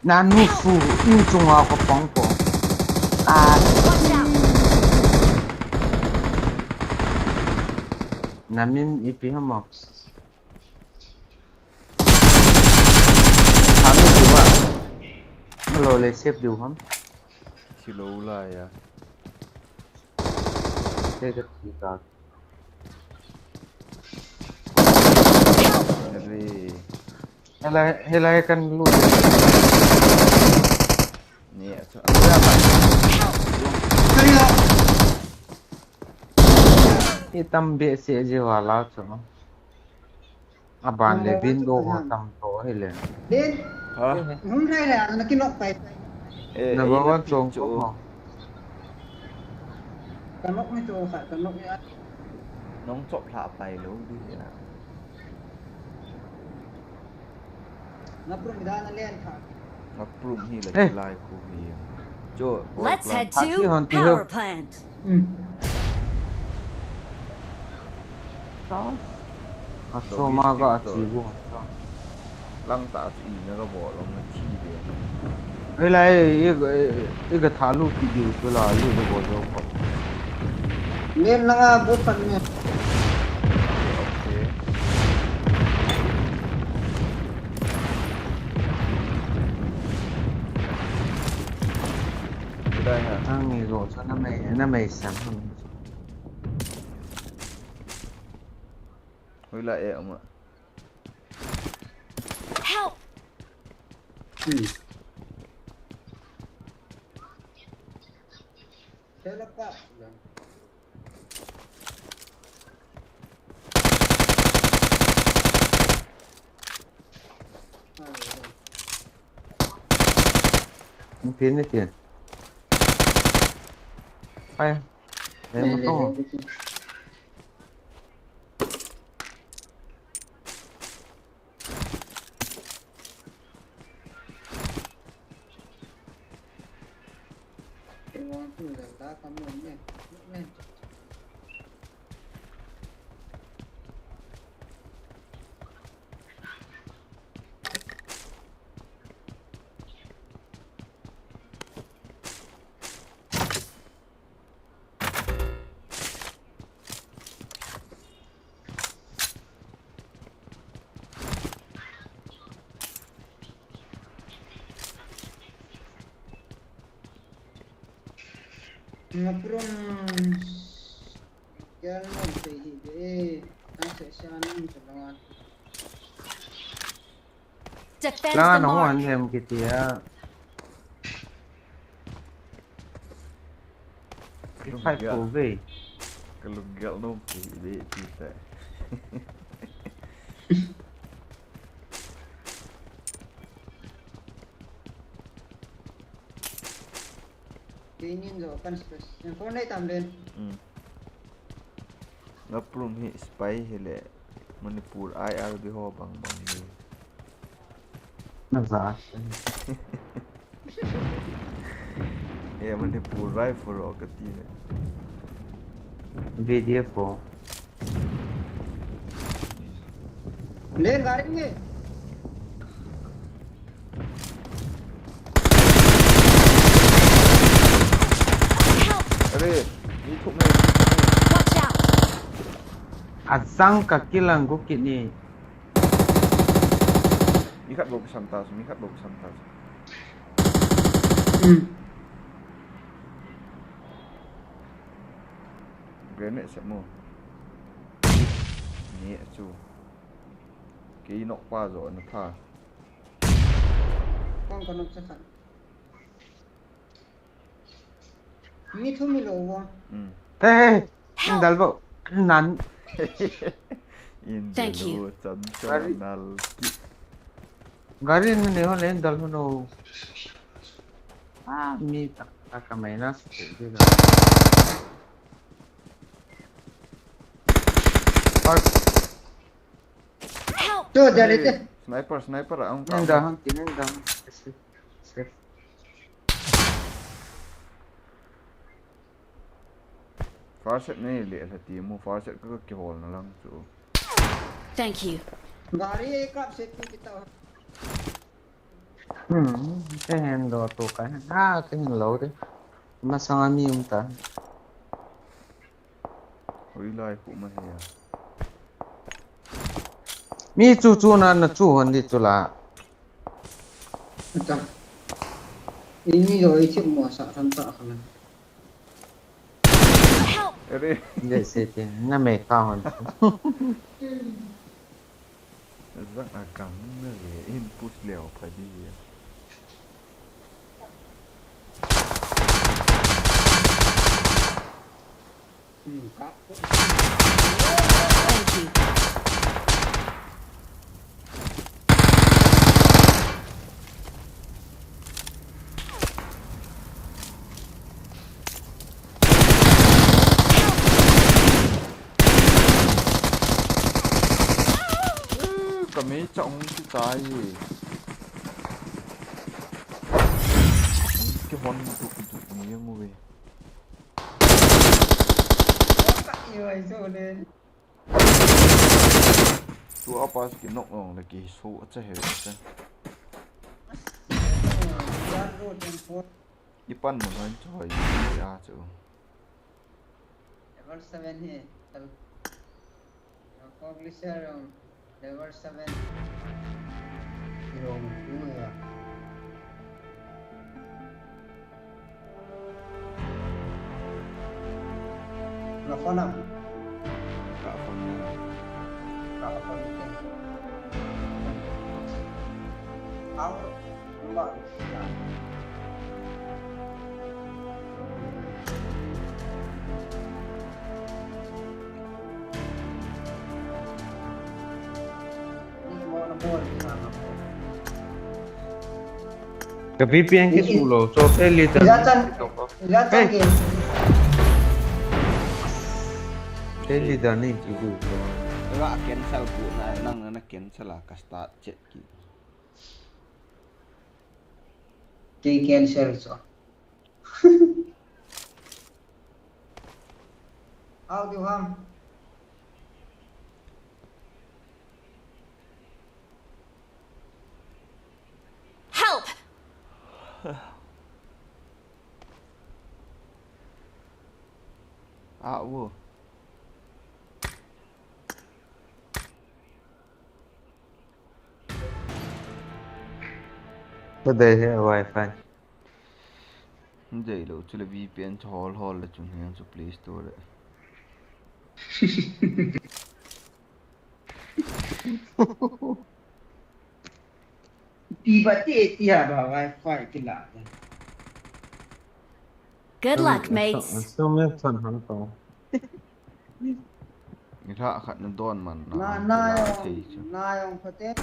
Nanu su, in chunga ka pang ko. Ah. Watch out! Namin ipi hamo. Hami diu ba. Malo le save diu ham. Silo la ya. Te ka ti ka. Helai, helai kan lut. Ni a chu. Itam behseh jeh a la chu. Aban le window ho tam to hile. Din. Ha? Hung lai le, na kinok pai. Eh, number one chong chu. Kanok ni chu kha, kanok ya. Nong chop lha pai lou di ya. Ngaprum da na len kha. Ngaprum hi la lai khu hi. Cho. Let's head to power plant. Hmm. Asoma ga achi bu. Lang ta chu ina ga bol lom na thi de. Ei lai, i, i, i ga tha lu ki diu chu la, lu ga bol jo ko. Len na ga bu pan ne. Okay. Kidai ha. Ang ni go chu na mai, na mai sam. Hoila e ama. Help! Hmm. Pin ni pin. Ai. Ai, mo to. Ngaprum. Gel nom sei hi de. Kan se sa nom sa langa. Defend the mark. Langa no an hem kitia. Fight for way. Kalung gel nom sei hi de ti sa. Keinin jo kan space. Yang phone nei tam den. Hmm. Ngaprum hi spy hile Manipur I R B ho bang bang hi. Na za. E Manipur rifle ho kati ne. V D F ho. Len gari nge. Help! Are, ni thum ne. Watch out! Ajang ka kilang ko kini. Mi khat bou kisam ta, mi khat bou kisam ta. Hmm. Grenade se mo. Ni chu. Kei nok pa jo na tha. Kong ka nok cha khat. Mi thu mi lo wo. Hmm. Hey, hey, hey. Help! Dal bo. Nan. In Thank you. Lo, chan chan nal ki. Gari ni ne ho le dal mo no. Ah, mi ta ta ka mai na. Park. Help! Tu, dari tu. Sniper, sniper, ang Nenda, ang tinenda. First aid nei le la ti mu, first aid ka kihol na lang chu. Thank you. Gari kap se tu kita. Hmm, ka hin lo tu ka. Ha, ka hin lo de. Masang ami um ta. Hoilai khu ma he ya. Mi chu chu na na chu hon di chu la. Acha. Ini lo i chim mo sa tham ta khala. Help! Are. Ye se te na me ka hon. Zang a kam na le in push leo pha di. Thank you. Ka mei cha ong ti tai. Kihon tu tu ni yang uve. Ka i wai so le. Tu apa si kinok long le kiso acha he acha. Ipan mo hon choi ya chu. Level seven hi. Level seven. Long tu ya. Ka phone am? Ka phone na. Ka phone te. Au, number. Ka V P N kisuh lou, so fail leader. Ila chan, ila chan game. Fail leader ni kibu. Ila cancel ku na, nang na cancel a ka start chet ki. Kei cancel so. How do ham? Help! Ah, wo. Today here Wi-Fi. Jai lo, chule V P N chu hol hol le chun hian chu Play Store le. Ti ba ti ti ha ba Wi-Fi kila. Good luck, mates. So me chan han to. Ni hla khat na don man na. Na, na yong, na yong pate.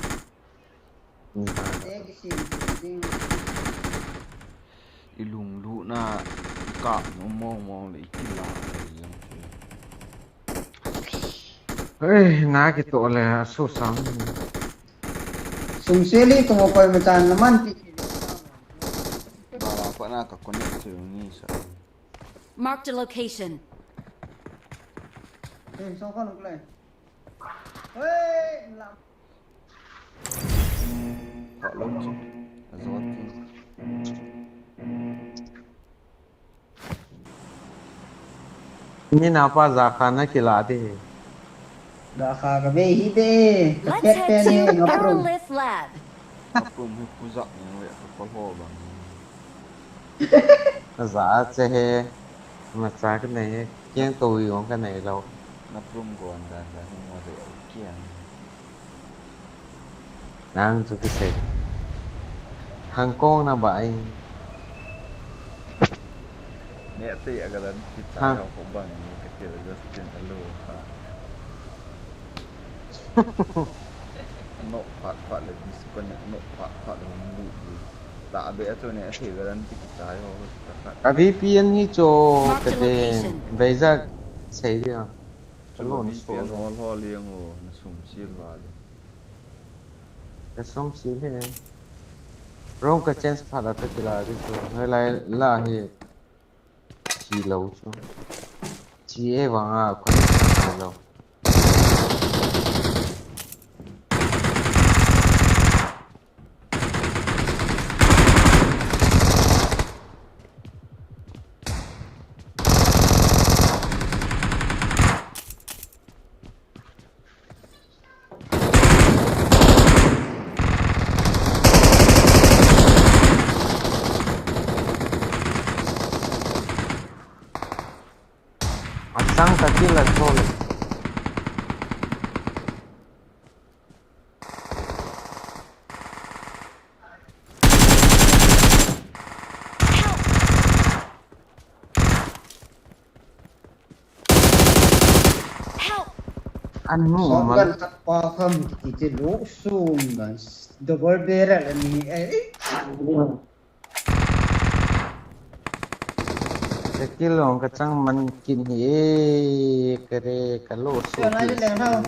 Pate kisim ding. I lunglut na ka mo mong mong le i kila. Ei, na kitoh le, a su sang. Sum seli tu mo koi ma chan na man ti. Ba, ba, pa na ka connect chu ni sa. Marked a location. Hey, so ko nukle. Hey, lam. Ka lo chu. A zo ti. Ni na pa za kha na kila ti. Za kha ka be hi be. Ka Let's ket head pen to he, ngaprum. Aralith Lab. Ngaprum hi pu za ni we ka ko ho bang. Za che he. Ma cha ka nei he. Kiang to wi ong ka nei lo. Na prum go an dan dan mo de kiang. Nang chu kisei. Hang kong na ba ai. Ne te a ga dan ki ta ho ko bang ni ka ke Justin alo ha. No phat phat le disconnect no phat phat le mu. Ta be a chu ne a thei ga dan ti ki chai ho ta kha. A V P N hi chu ka den. Beijak sei dia. Chu V P N hol hol liang o na sum sil va le. Ka sum sil he. Rong ka change phat a ta ki la di chu. He lai la hi. Chi lo chu. Chi e vang a ko ni lo. Asang ka kill a thol. Help! Anu, shotgun mal- khat pa kham ti ti lo sum na double barrel ani, eh. Ka kilong ka chang man kin hi e, ka re ka lo su. Chicken ai le hao.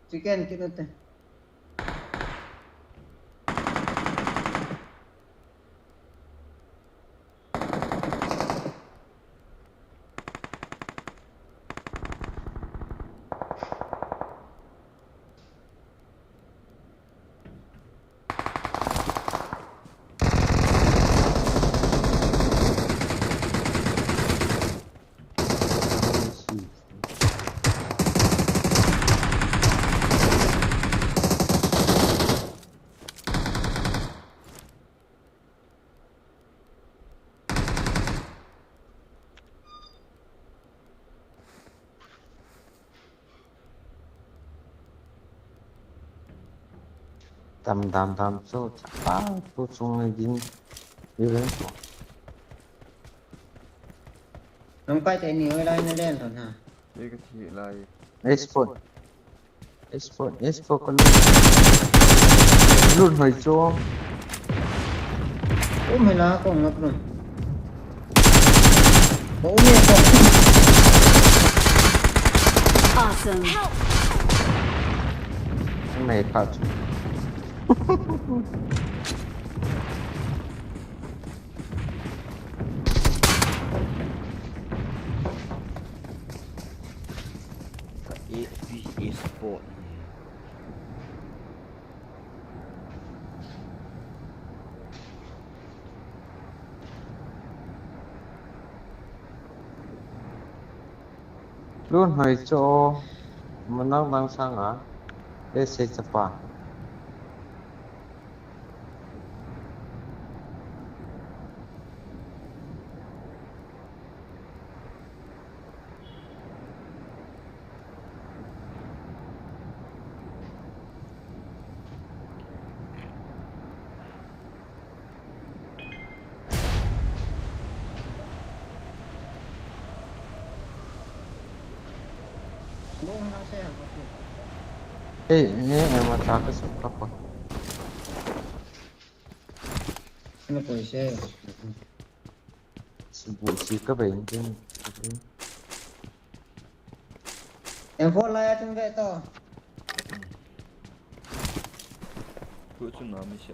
Chicken kit ute. Tam dam dam chu chapa tu chung ngai din. Iu len ko. Nang pai te ni oi lai na len thon ha. Ei ka thi lai. Ei spot. Ei spot, ei spot ko lut. Lut hoi chu. Um, hela kong ngap lun. Ba um e kong. Awesome. Help! Nei phat. Ka A P A spot. Lun hoi cho, manang nang sanga, e sei chapa. Ei, ei, ei, ma cha ka suk ka pa. Ano ko ise. Sibu si ka bai din. Em four lai a chung ve to. Ku chu na mi se.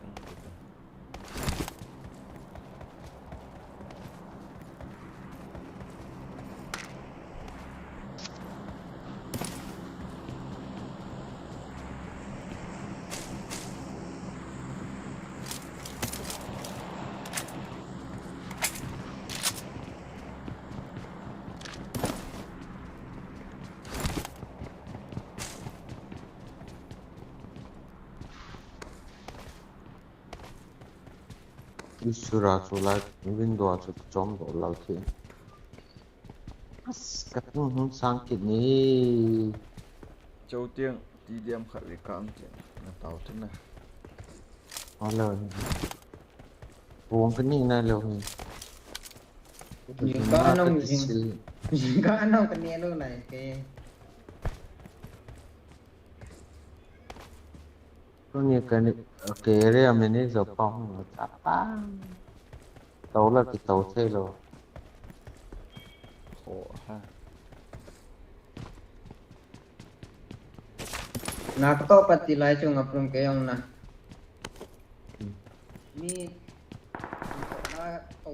Isura chu lai window chu chom do lal thi. As, ka tung hung sang kit ni. Chau tiang, ti diam khat ve ka ang tiang. Na tau tu na. Alo. Buang ka ni na lo ni. Jingkah anung, jing-, jingkah anung ka ni lo na ke. Ko ni ka ni, okay, area manager pa hung ta pa. Tau la ki tau thei lo. Ho ha. Na ka to pati lai chung aprum ke yong na. Hmm. Mi, na to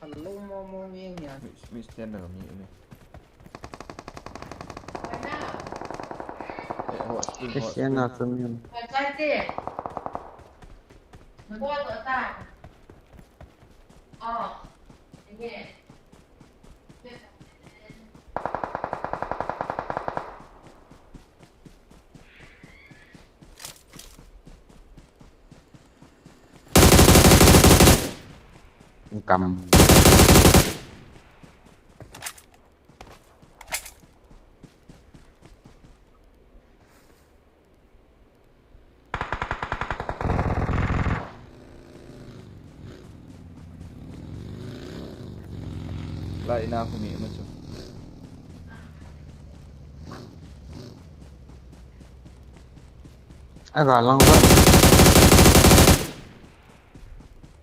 palo mo mo mi ya. Mi, mi stand na mi, mi. Eh, ho, spring, ho, Christian spring. Na to mi. Kam. Lai na khu mi ma chu. A ga lang ba.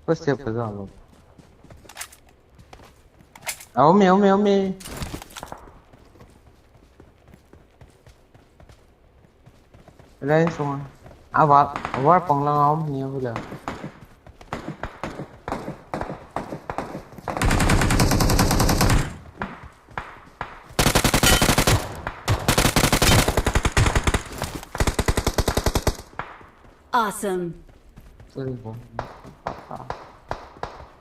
First step ka za lo. Au me, au me, au me. Line sunga. A wall, a wall pang lang a um ni a hula. Awesome. Sorry, bro.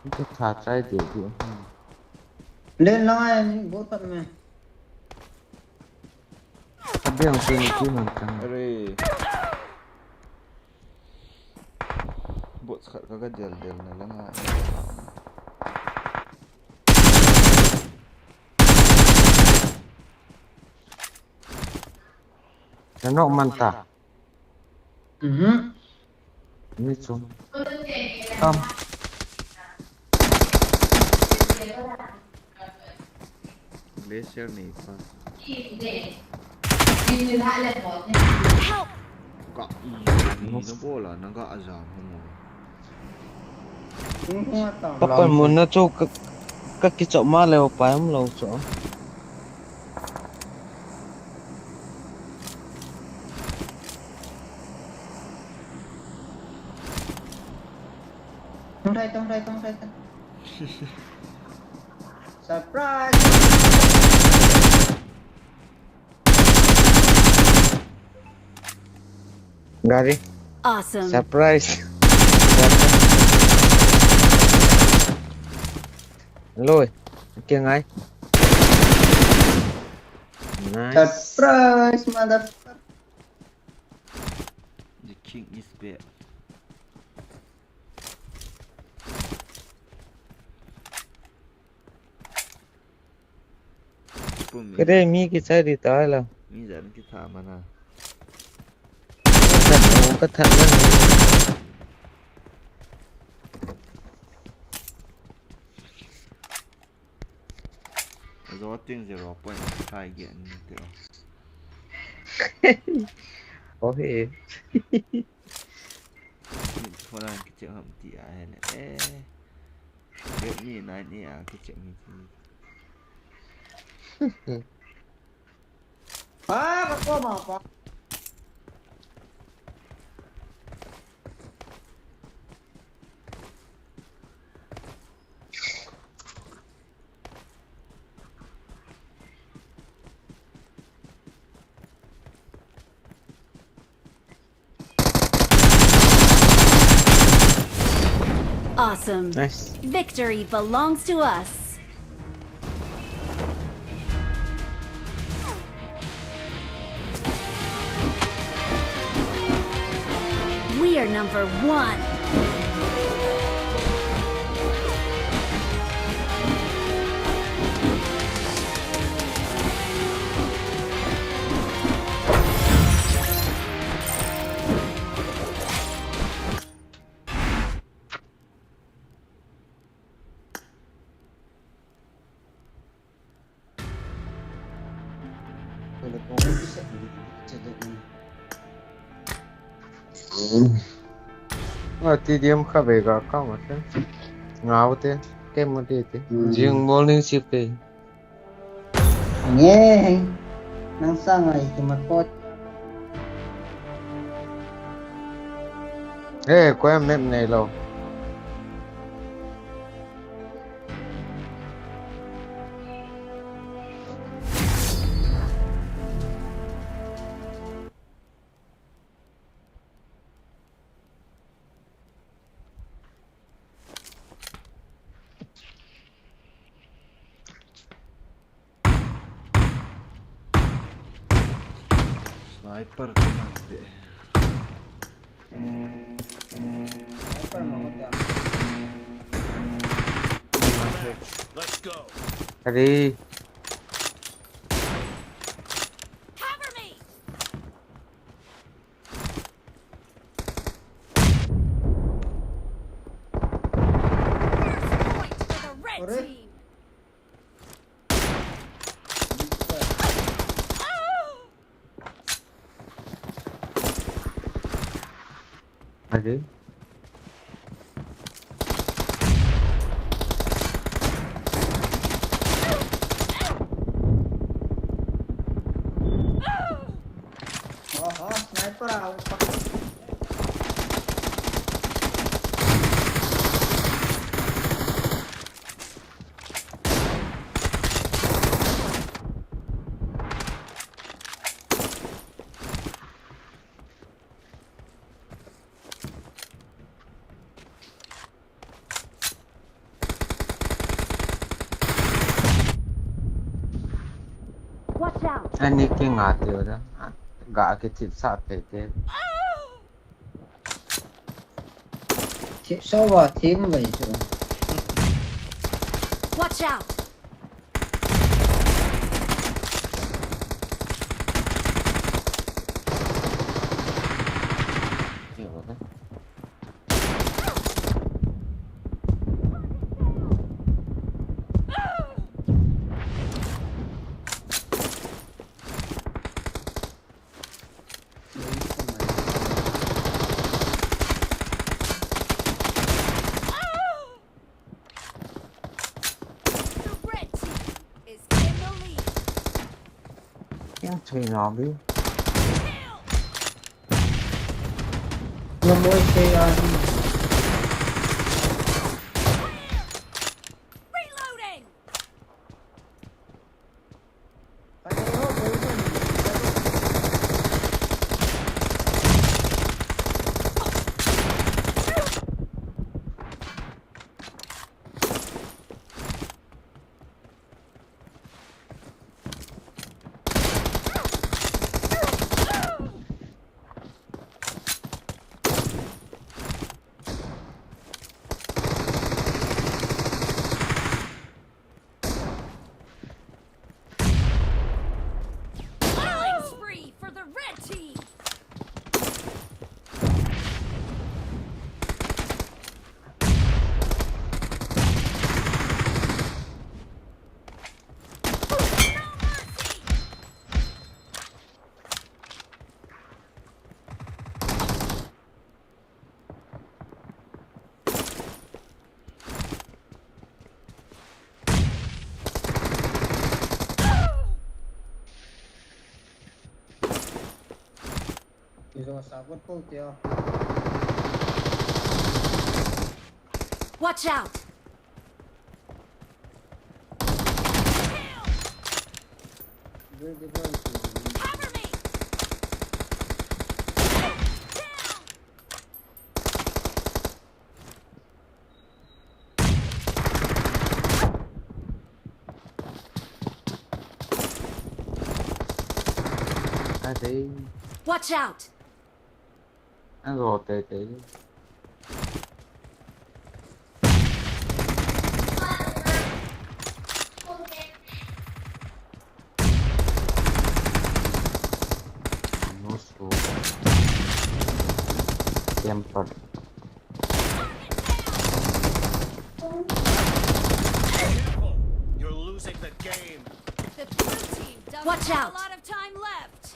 Ito tha try de di. Len lang ai, bot pat me. Sabi ang sini ki man chang. Are. Bot khat ka ka del del na lang ai. Ka nok man ta. Mhm. Ni chung. Tam. Glacier ni pa. Help! Ka i ni na bola na ka aza mo. Ka pan mun na chu ka, ka kichop ma le pa em lo chu. Tong thai, tong thai, tong thai, tong. Surprise! Gari. Awesome. Surprise. Loi. Kia ngai. Nice. Surprise, motherfucker. The king is back. Pum mi. Kare mi kichai di ta la. Mi jan kitha mana. Ka that, ka that na. Zo ting zero point five ge ni te. Oh, he. Ni thola kichai ham ti a he le. Eh. Get ni nai ni a kichai mi ti. Ah, ka ko ma pa. Awesome. Nice. Victory belongs to us. We are number one. Ati diam kha be ga ka ma se. Ngau te, ke mo te te. Hmm. Jing morning shift te. Nge, nang sa ngai ki ma kot. Eh, ko em map nei lo. Sniper ko nang de. Sniper ma ko ta. Let's go. Ready. Cover me. First point for the red team. Ade. Oho, sniper ah. Watch out! Ani kinga teu da. Ga kithip sa pe te. Thip sa va thim vai chu. Watch out! The red team is in the lead. Yang chui na bi. Yang mo se ya. Reloading. Killing spree for the red team. Watch out! Cover me! Watch out! An rotate. No scope. Camper. You're losing the game. The blue team Watch A out! Lot of time left.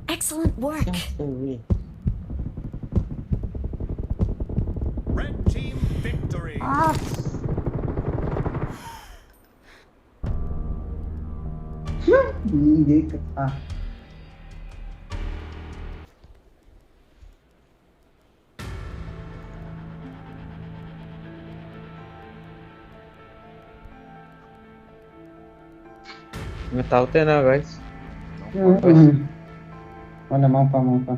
Excellent work. Ui. Red team victory. Ah. Ni dei ka ta. Ngatau te na, guys. Hmm. Wala, mangpa, mangpa.